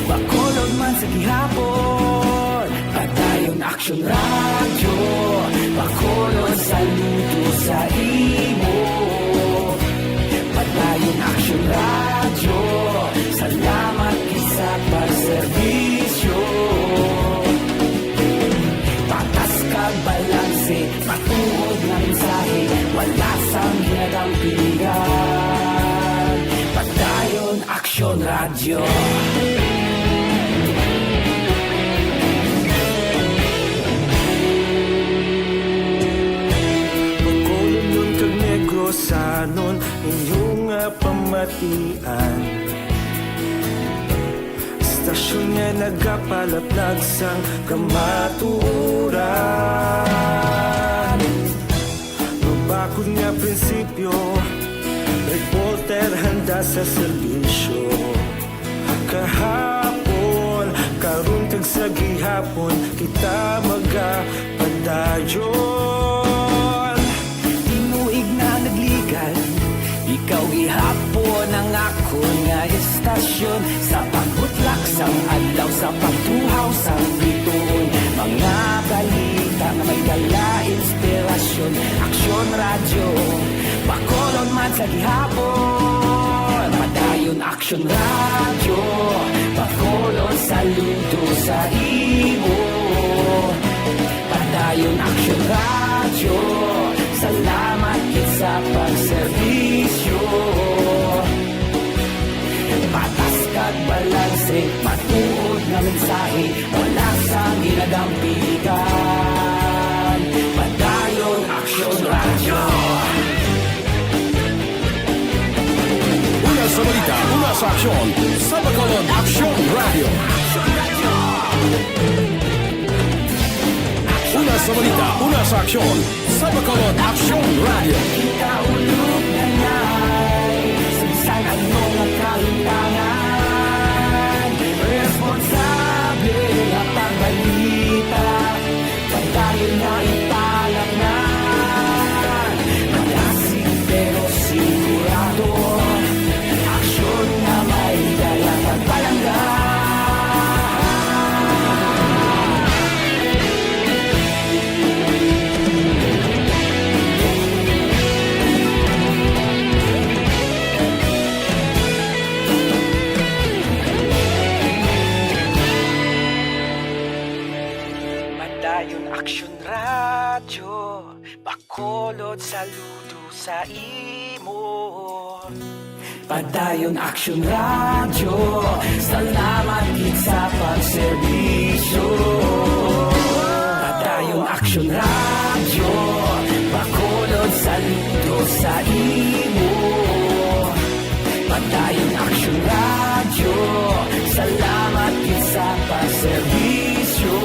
Bacolod man sa gihapon. Padayon Aksyon Radyo, Bacolod, saludo sa imo. Padayon Aksyon Radyo, salamat gid sa pagserbisyo. Patas kag balanse, matuod nga mensahe, wala sang Radyo. Bacolodnon kag Negrosanon, inyo nga pamatian. Istasyon nga nagapalaplag sang kamatuoran. Mabakod nga prinsipyo, reporter handa sa serbisyo. Kahapon, karon kag sa gihapon, kita magapadayon. Tinuig na nagligan, ikaw gihapon ang akon nga istasyon. Sa pagbutlak sang adlaw, sa pagtuhaw sang bituon, mga balita nga may dala inspirasyon. Aksyon Radyo, Bacolod man sa gihapon. Padayon Aksyon Radyo, Bacolod saludo sa imo. Padayon Aksyon Radyo, salamat gid sa pagserbisyo. Patas kag balanse, matuod nga mensahe, wala sang ginadampigan. Padayon Aksyon Radyo. Una sa balita, una sa aksyon, sa Bacolod Aksyon Radyo. Una sa balita, una sa aksyon, sa Bacolod Aksyon Radyo. Kita ulog na ngay, sa bisan ano nga kahimtangan, responsable nga pagbalita, padayon nga ipalamnan. Malasig pero sigurado, aksyon nga may dala pagpalangga. Padayon Aksyon Radyo, Bacolod saludo sa imo. Padayon Aksyon Radyo, salamat gid sa pagserbisyo. Padayon Aksyon Radyo, Bacolod saludo sa imo. Padayon Aksyon Radyo, salamat gid sa pagserbisyo.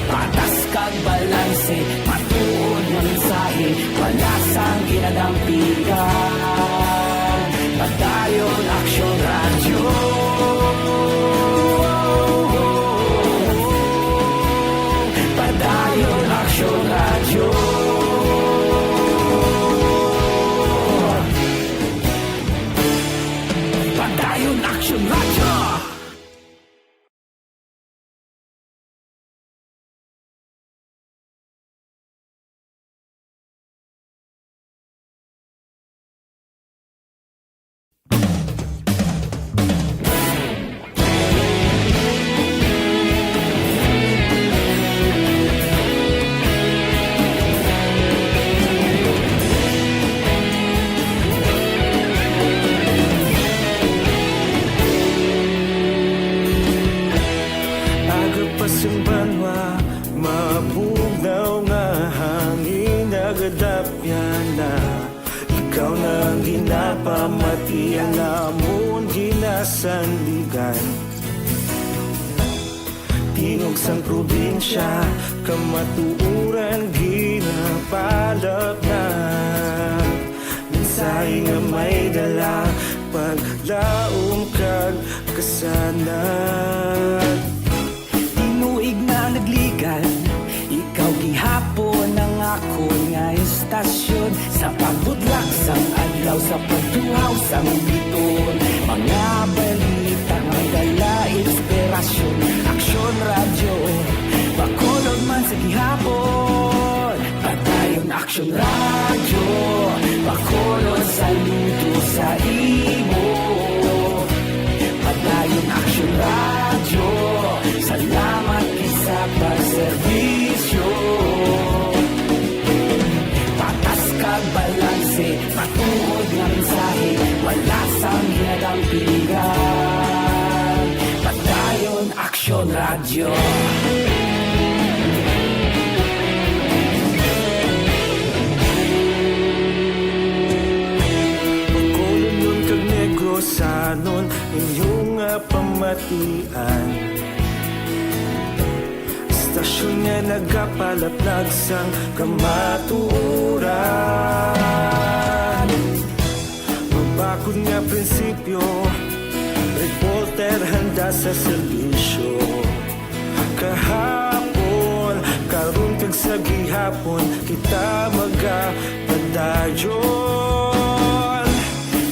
Patas kag balanse, matuod nga mensahe, wala sang ginadampigan. Padayon Aksyon Radyo. Padayon Aksyon Radyo. Padayon Aksyon Radyo. Aga pa sang banwa, mabugnaw nga hangin nagadapyan na. Ikaw na ang ginapamati, ang amon ginasandigan. Tingog sang probinsya, kamatuoran ginapalapnag. Mensahe nga may dala, paglaom kag kasanag. Tinuig na nagligan, ikaw gihapon ang akon nga istasyon. Sa pagbutlak sang adlaw, sa pagtuhaw sang bituon, mga balita may dala inspirasyon. Aksyon Radyo, Bacolod man sa gihapon. Padayon Aksyon Radyo, Bacolod saludo sa imo. Padayon Aksyon Radyo, salamat gid sa pagserbisyo. Patas kag balanse, matuod Tuod nga mensahe, wala sang ginadampigan. Padayon Aksyon Radyo. Bacolodnon kag Negrosanon, inyo nga pamatian. Istasyon nga nagapalaplag sang kamatuoran. Mabakod nga prinsipyo, reporter handa sa serbisyo. Kahapon, karon kag sa gihapon, kita magapadayon.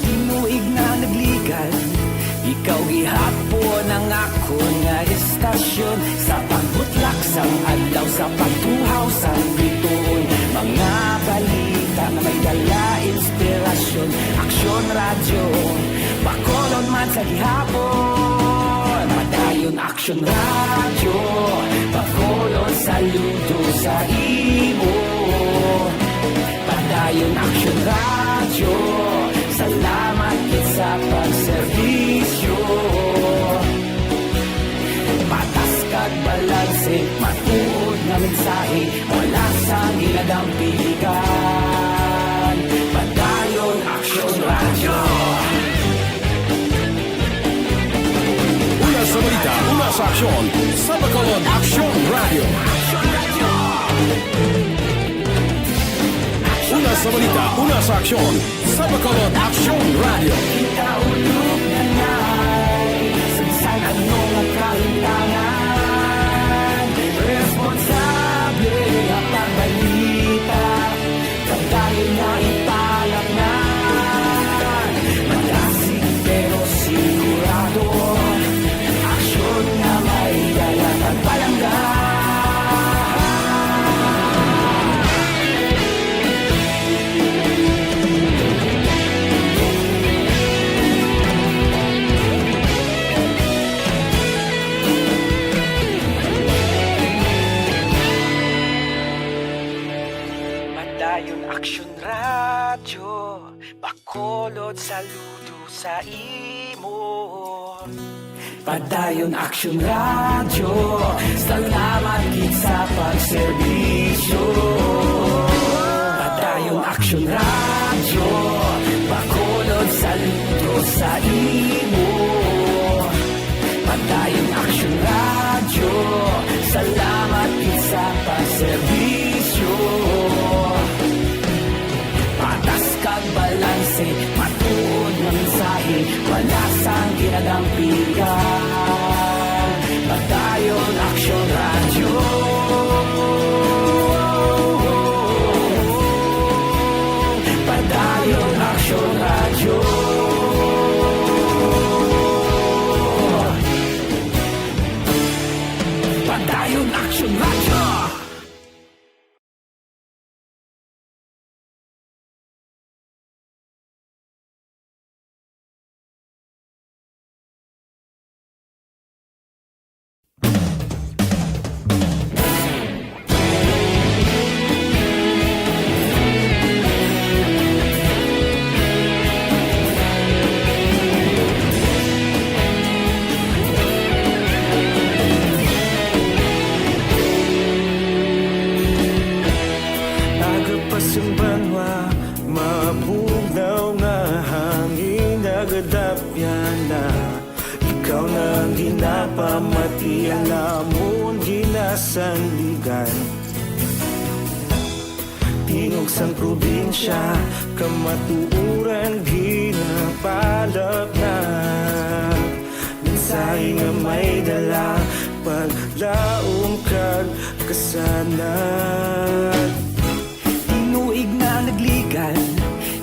Tinuig na nagligan, ikaw gihapon ang akon nga istasyon. Sa pagbutlak sang adlaw, sa pagtuhaw sang bituon, mga balita nga may dala inspirasyon. Aksyon Radyo, Bacolod man sa gihapon. Padayon Aksyon Radyo, Bacolod, saludo sa imo. Padayon Aksyon Radyo, salamat gid sa pagserbisyo. Patas kag balanse, matuod nga mensahe, wala sang ginadampigan. Padayon Aksyon Radyo. Una sa balita, una sa aksyon, sa Bacolod Aksyon Radyo. Una sa balita, una sa aksyon, sa Bacolod Aksyon Radyo. Kita ulog na ngay, sa bisan ano nga kahintangan, responsable nga pagbalita. Padayon nga ipalapnan, madasig pero sigurado, aksyon nga may dala kag palangga. Padayon Aksyon Radyo, Bacolod, saludo sa imo. Padayon Aksyon Radyo, salamat gid sa pagserbisyo. Padayon Aksyon Radyo, Bacolod, saludo sa imo. Padayon Aksyon Radyo, salamat gid sa pagserbisyo. Patas kag balanse, matuod nga mensahe, wala sang ginadampigan. Padayon Aksyon Radyo. Padayon Aksyon Radyo. Padayon Aksyon Radyo. Aga pa sang banwa, mabugnaw nga hangin nagadapyan na. Ikaw na ang ginapamati, ang amon ginasandigan. Tingog sang probinsya, kamatuoran ginapalapnag. Mensahe nga may dala, paglaom kag kasanag. Tinuig na nagligan,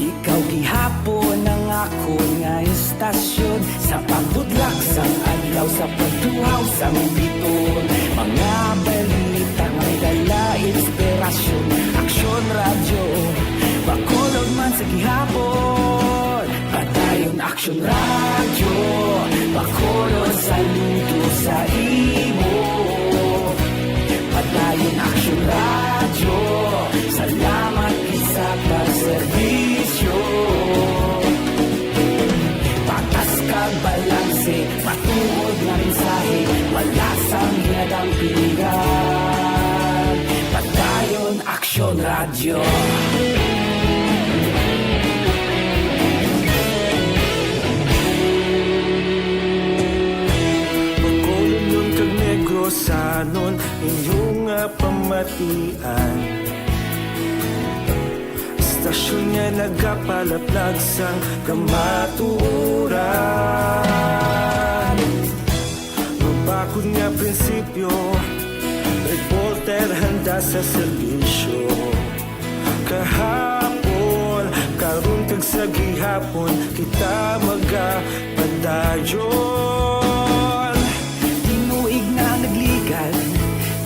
ikaw gihapon ang akon nga istasyon. Sa pagbudlak sang adlaw, sa pagtuhaw sang biton, mga balita nga may dala inspirasyon. Aksyon Radyo, Bacolod man sa gihapon. Padayon Aksyon Radyo, Bacolod, saludo sa imo. Padayon Aksyon Radyo, salamat gid sa pagserbisyo. Bacolodnon kag Negrosanon, inyo nga pamatian. Istasyon nga nagapalaplag sang kamatuoran. Mabakod nga prinsipyo, reporter handa sa serbisyo. Kahapon, karon kag sa gihapon, kita magapadayon. Tinuig na nagligan,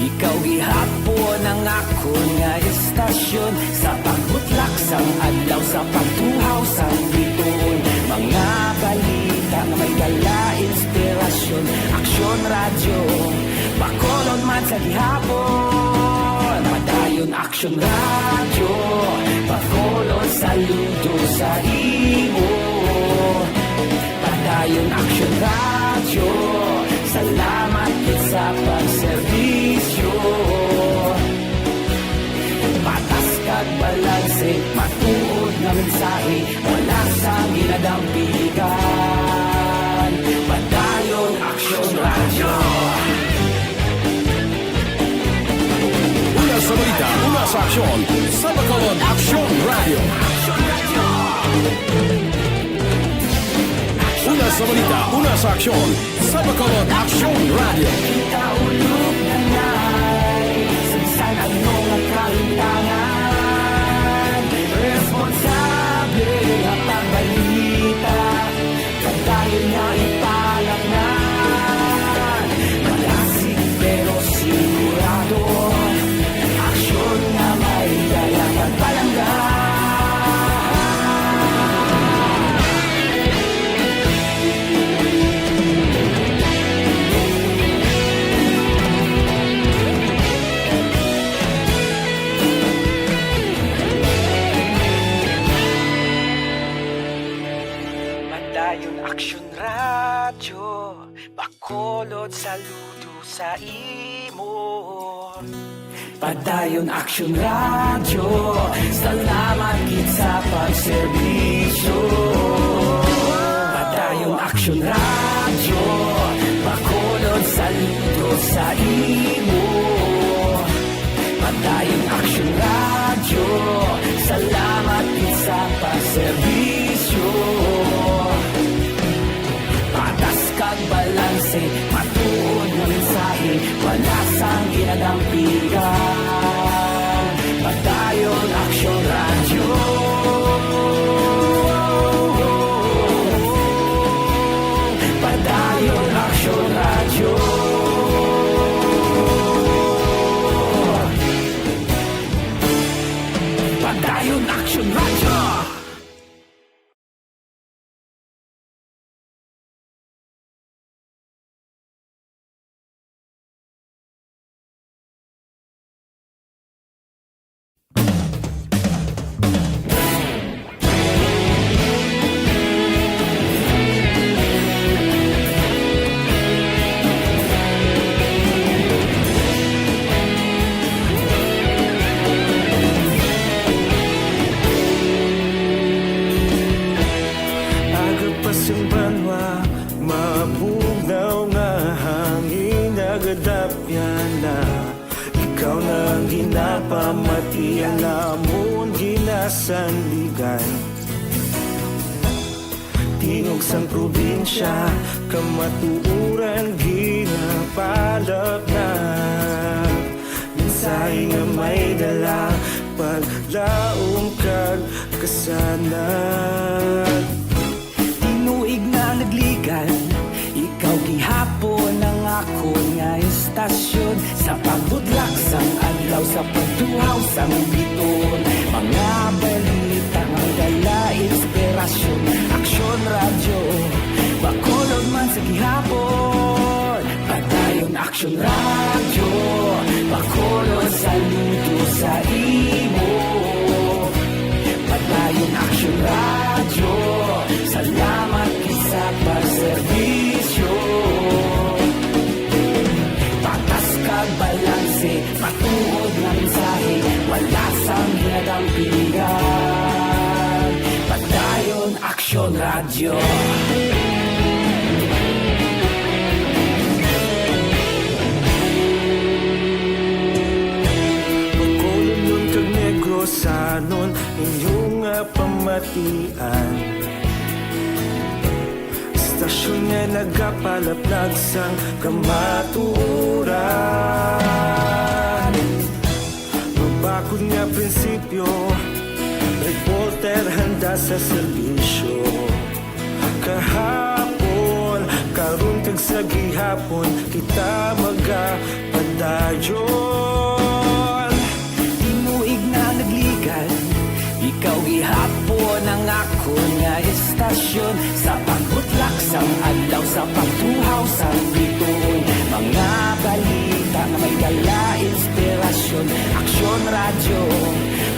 ikaw gihapon ang akon nga istasyon. Sa pagbutlak sang adlaw, sa pagtuhaw sang bituon, mga balita nga may dala inspirasyon. Aksyon Radyo, Bacolod man sa gihapon. Padayon Aksyon Radyo, Bacolod, saludo sa imo. Padayon Aksyon Radyo, salamat gid sa pagserbisyo. Patas kag balanse, matuod nga mensahe, wala sang ginadampigan. Padayon Aksyon Radyo. Una sa balita, una sa aksyon, sa Bacolod Aksyon Radyo. Una sa balita, una sa aksyon, sa Bacolod Aksyon Radyo. Kita ulog na nay, sa bisan ano nga kahintangan, responsable nga pagbalita. Padayon nga ipalaknag, malasig pero sigurado. Aksyon nga may dala kag palangga. Padayon Aksyon Radyo, Bacolod, saludo sa imo. Padayon Aksyon Radyo, salamat gid sa pagserbisyo. Padayon Aksyon Radyo, Bacolod, saludo sa imo. Padayon Aksyon Radyo, salamat gid sa pagserbisyo. Patas kag balanse, matuod nga mensahe, wala sang ginadampigan. Padayon Aksyon Radyo. Padayon Aksyon Radyo. Padayon Aksyon Radyo. Aga pa sing banwa, mabugnaw nga hangin, nagadapyan na. Ikaw na ang ginapamati, ang amon ginasandigan. Tingog sang probinsya, kamatuoran ginapalaknag. Mensahe nga may dala, paglaom kag kasanag. Tinuig na nagligan, ikaw gihapon ang akon nga istasyon. Sa pagbutlak sang adlaw, sa pagtuhaw sang bituon, mga balita nga dala inspirasyon. Aksyon Radyo, Bacolod man sa gihapon. Padayon Aksyon Radyo, Bacolod, saludo sa imo. Padayon Aksyon Radyo, salamat gid sa pagserbisyo. Patas kag balanse, matuod nga mensahe, wala sang ginadam Radyo. Bacolod kag Negrosanon, inyo nga pamatian. Istasyon nga nagapalaplag sang kamatuoran. Mabakod nga prinsipyo, reporter handa sa serbisyo. Kahapon, karon kag sa gihapon, kita magapadayon. Tinuig na nagligan, ikaw gihapon ang akon nga istasyon. Sa pagbutlak sang adlaw, sa pagtuhaw sang bituon, mga balita nga may dala inspirasyon. Aksyon Radyo,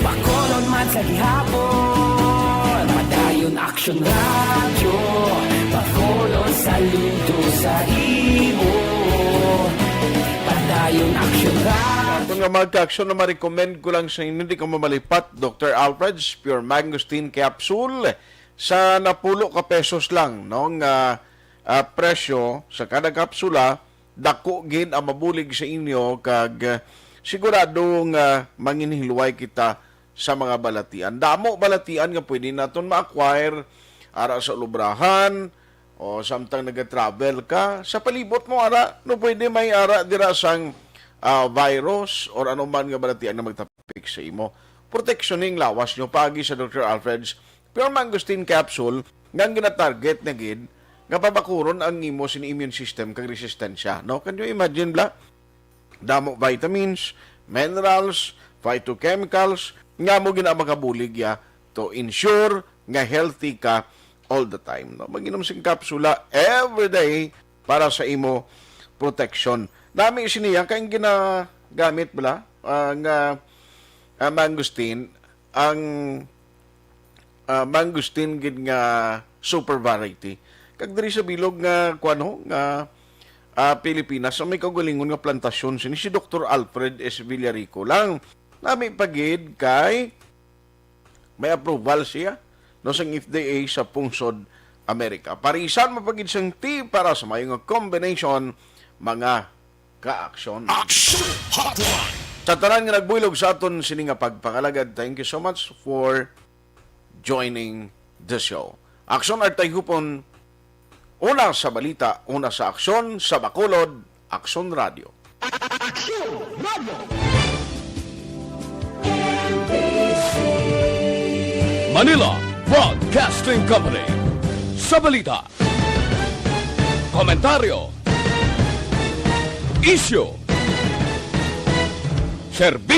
Bacolod man sa gihapon. Padayon Aksyon Radyo, Bacolod saludo sa imo. Padayon Aksyon Radyo. Kung nga mga ka-aksyon na ma-recommend ko lang sa inyo, di ka mamalipat, Doctor Alfred's Pure Mangosteen Capsule. Sa napulo ka pesos lang, no, nga, ah, presyo sa kada kapsula, dako gid ang mabulig sa inyo kag, ah, sigurado nga manginhilway kita sa mga balatian. Damo balatian nga pwede naton ma-acquire ara sa ulubrahan o samtang nagatravel ka sa palibot mo ara, no, pwede may ara dira sang, ah, virus or ano man nga balatian nga magtapik sa imo. Proteksyon ning lawas nyo paagi sa Doctor Alfred's Pure Mangosteen Capsule nga ang ginatarget na gid nga pabakuron ang imo sini immune system kag resistensya, no? Can you imagine, bla? Damo vitamins, minerals, phytochemicals nga mo gina makabulig ya to ensure nga healthy ka all the time, no? Mag-inom sing kapsula every day para sa imo protection. Nami siniya kay ang ginagamit bala, ah, nga, ah, mangosteen, ang, ah, mangosteen gid nga super variety. Kag diri sa bilog nga kuan ho, nga, ah, Pilipinas, ang may kaugalingon nga plantasyon sini si Doktor Alfred S. Villarico lang. Nami pa gid kay may approval siya, no, sang F D A sa pungsod Amerika. Parisan mo pa gid sang tea para sa mayo nga combination, mga ka-aksyon. Action Hotline. Sa tanan nga nagbuylog sa aton sini nga pagpangalagad, thank you so much for joining the show. Aksyon Artay Hupon, una sa balita, una sa aksyon, sa Bacolod, Aksyon Radio. Aksyon Radio. Manila Broadcasting Company. Sa balita, komentaryo, isyu, serbisyo.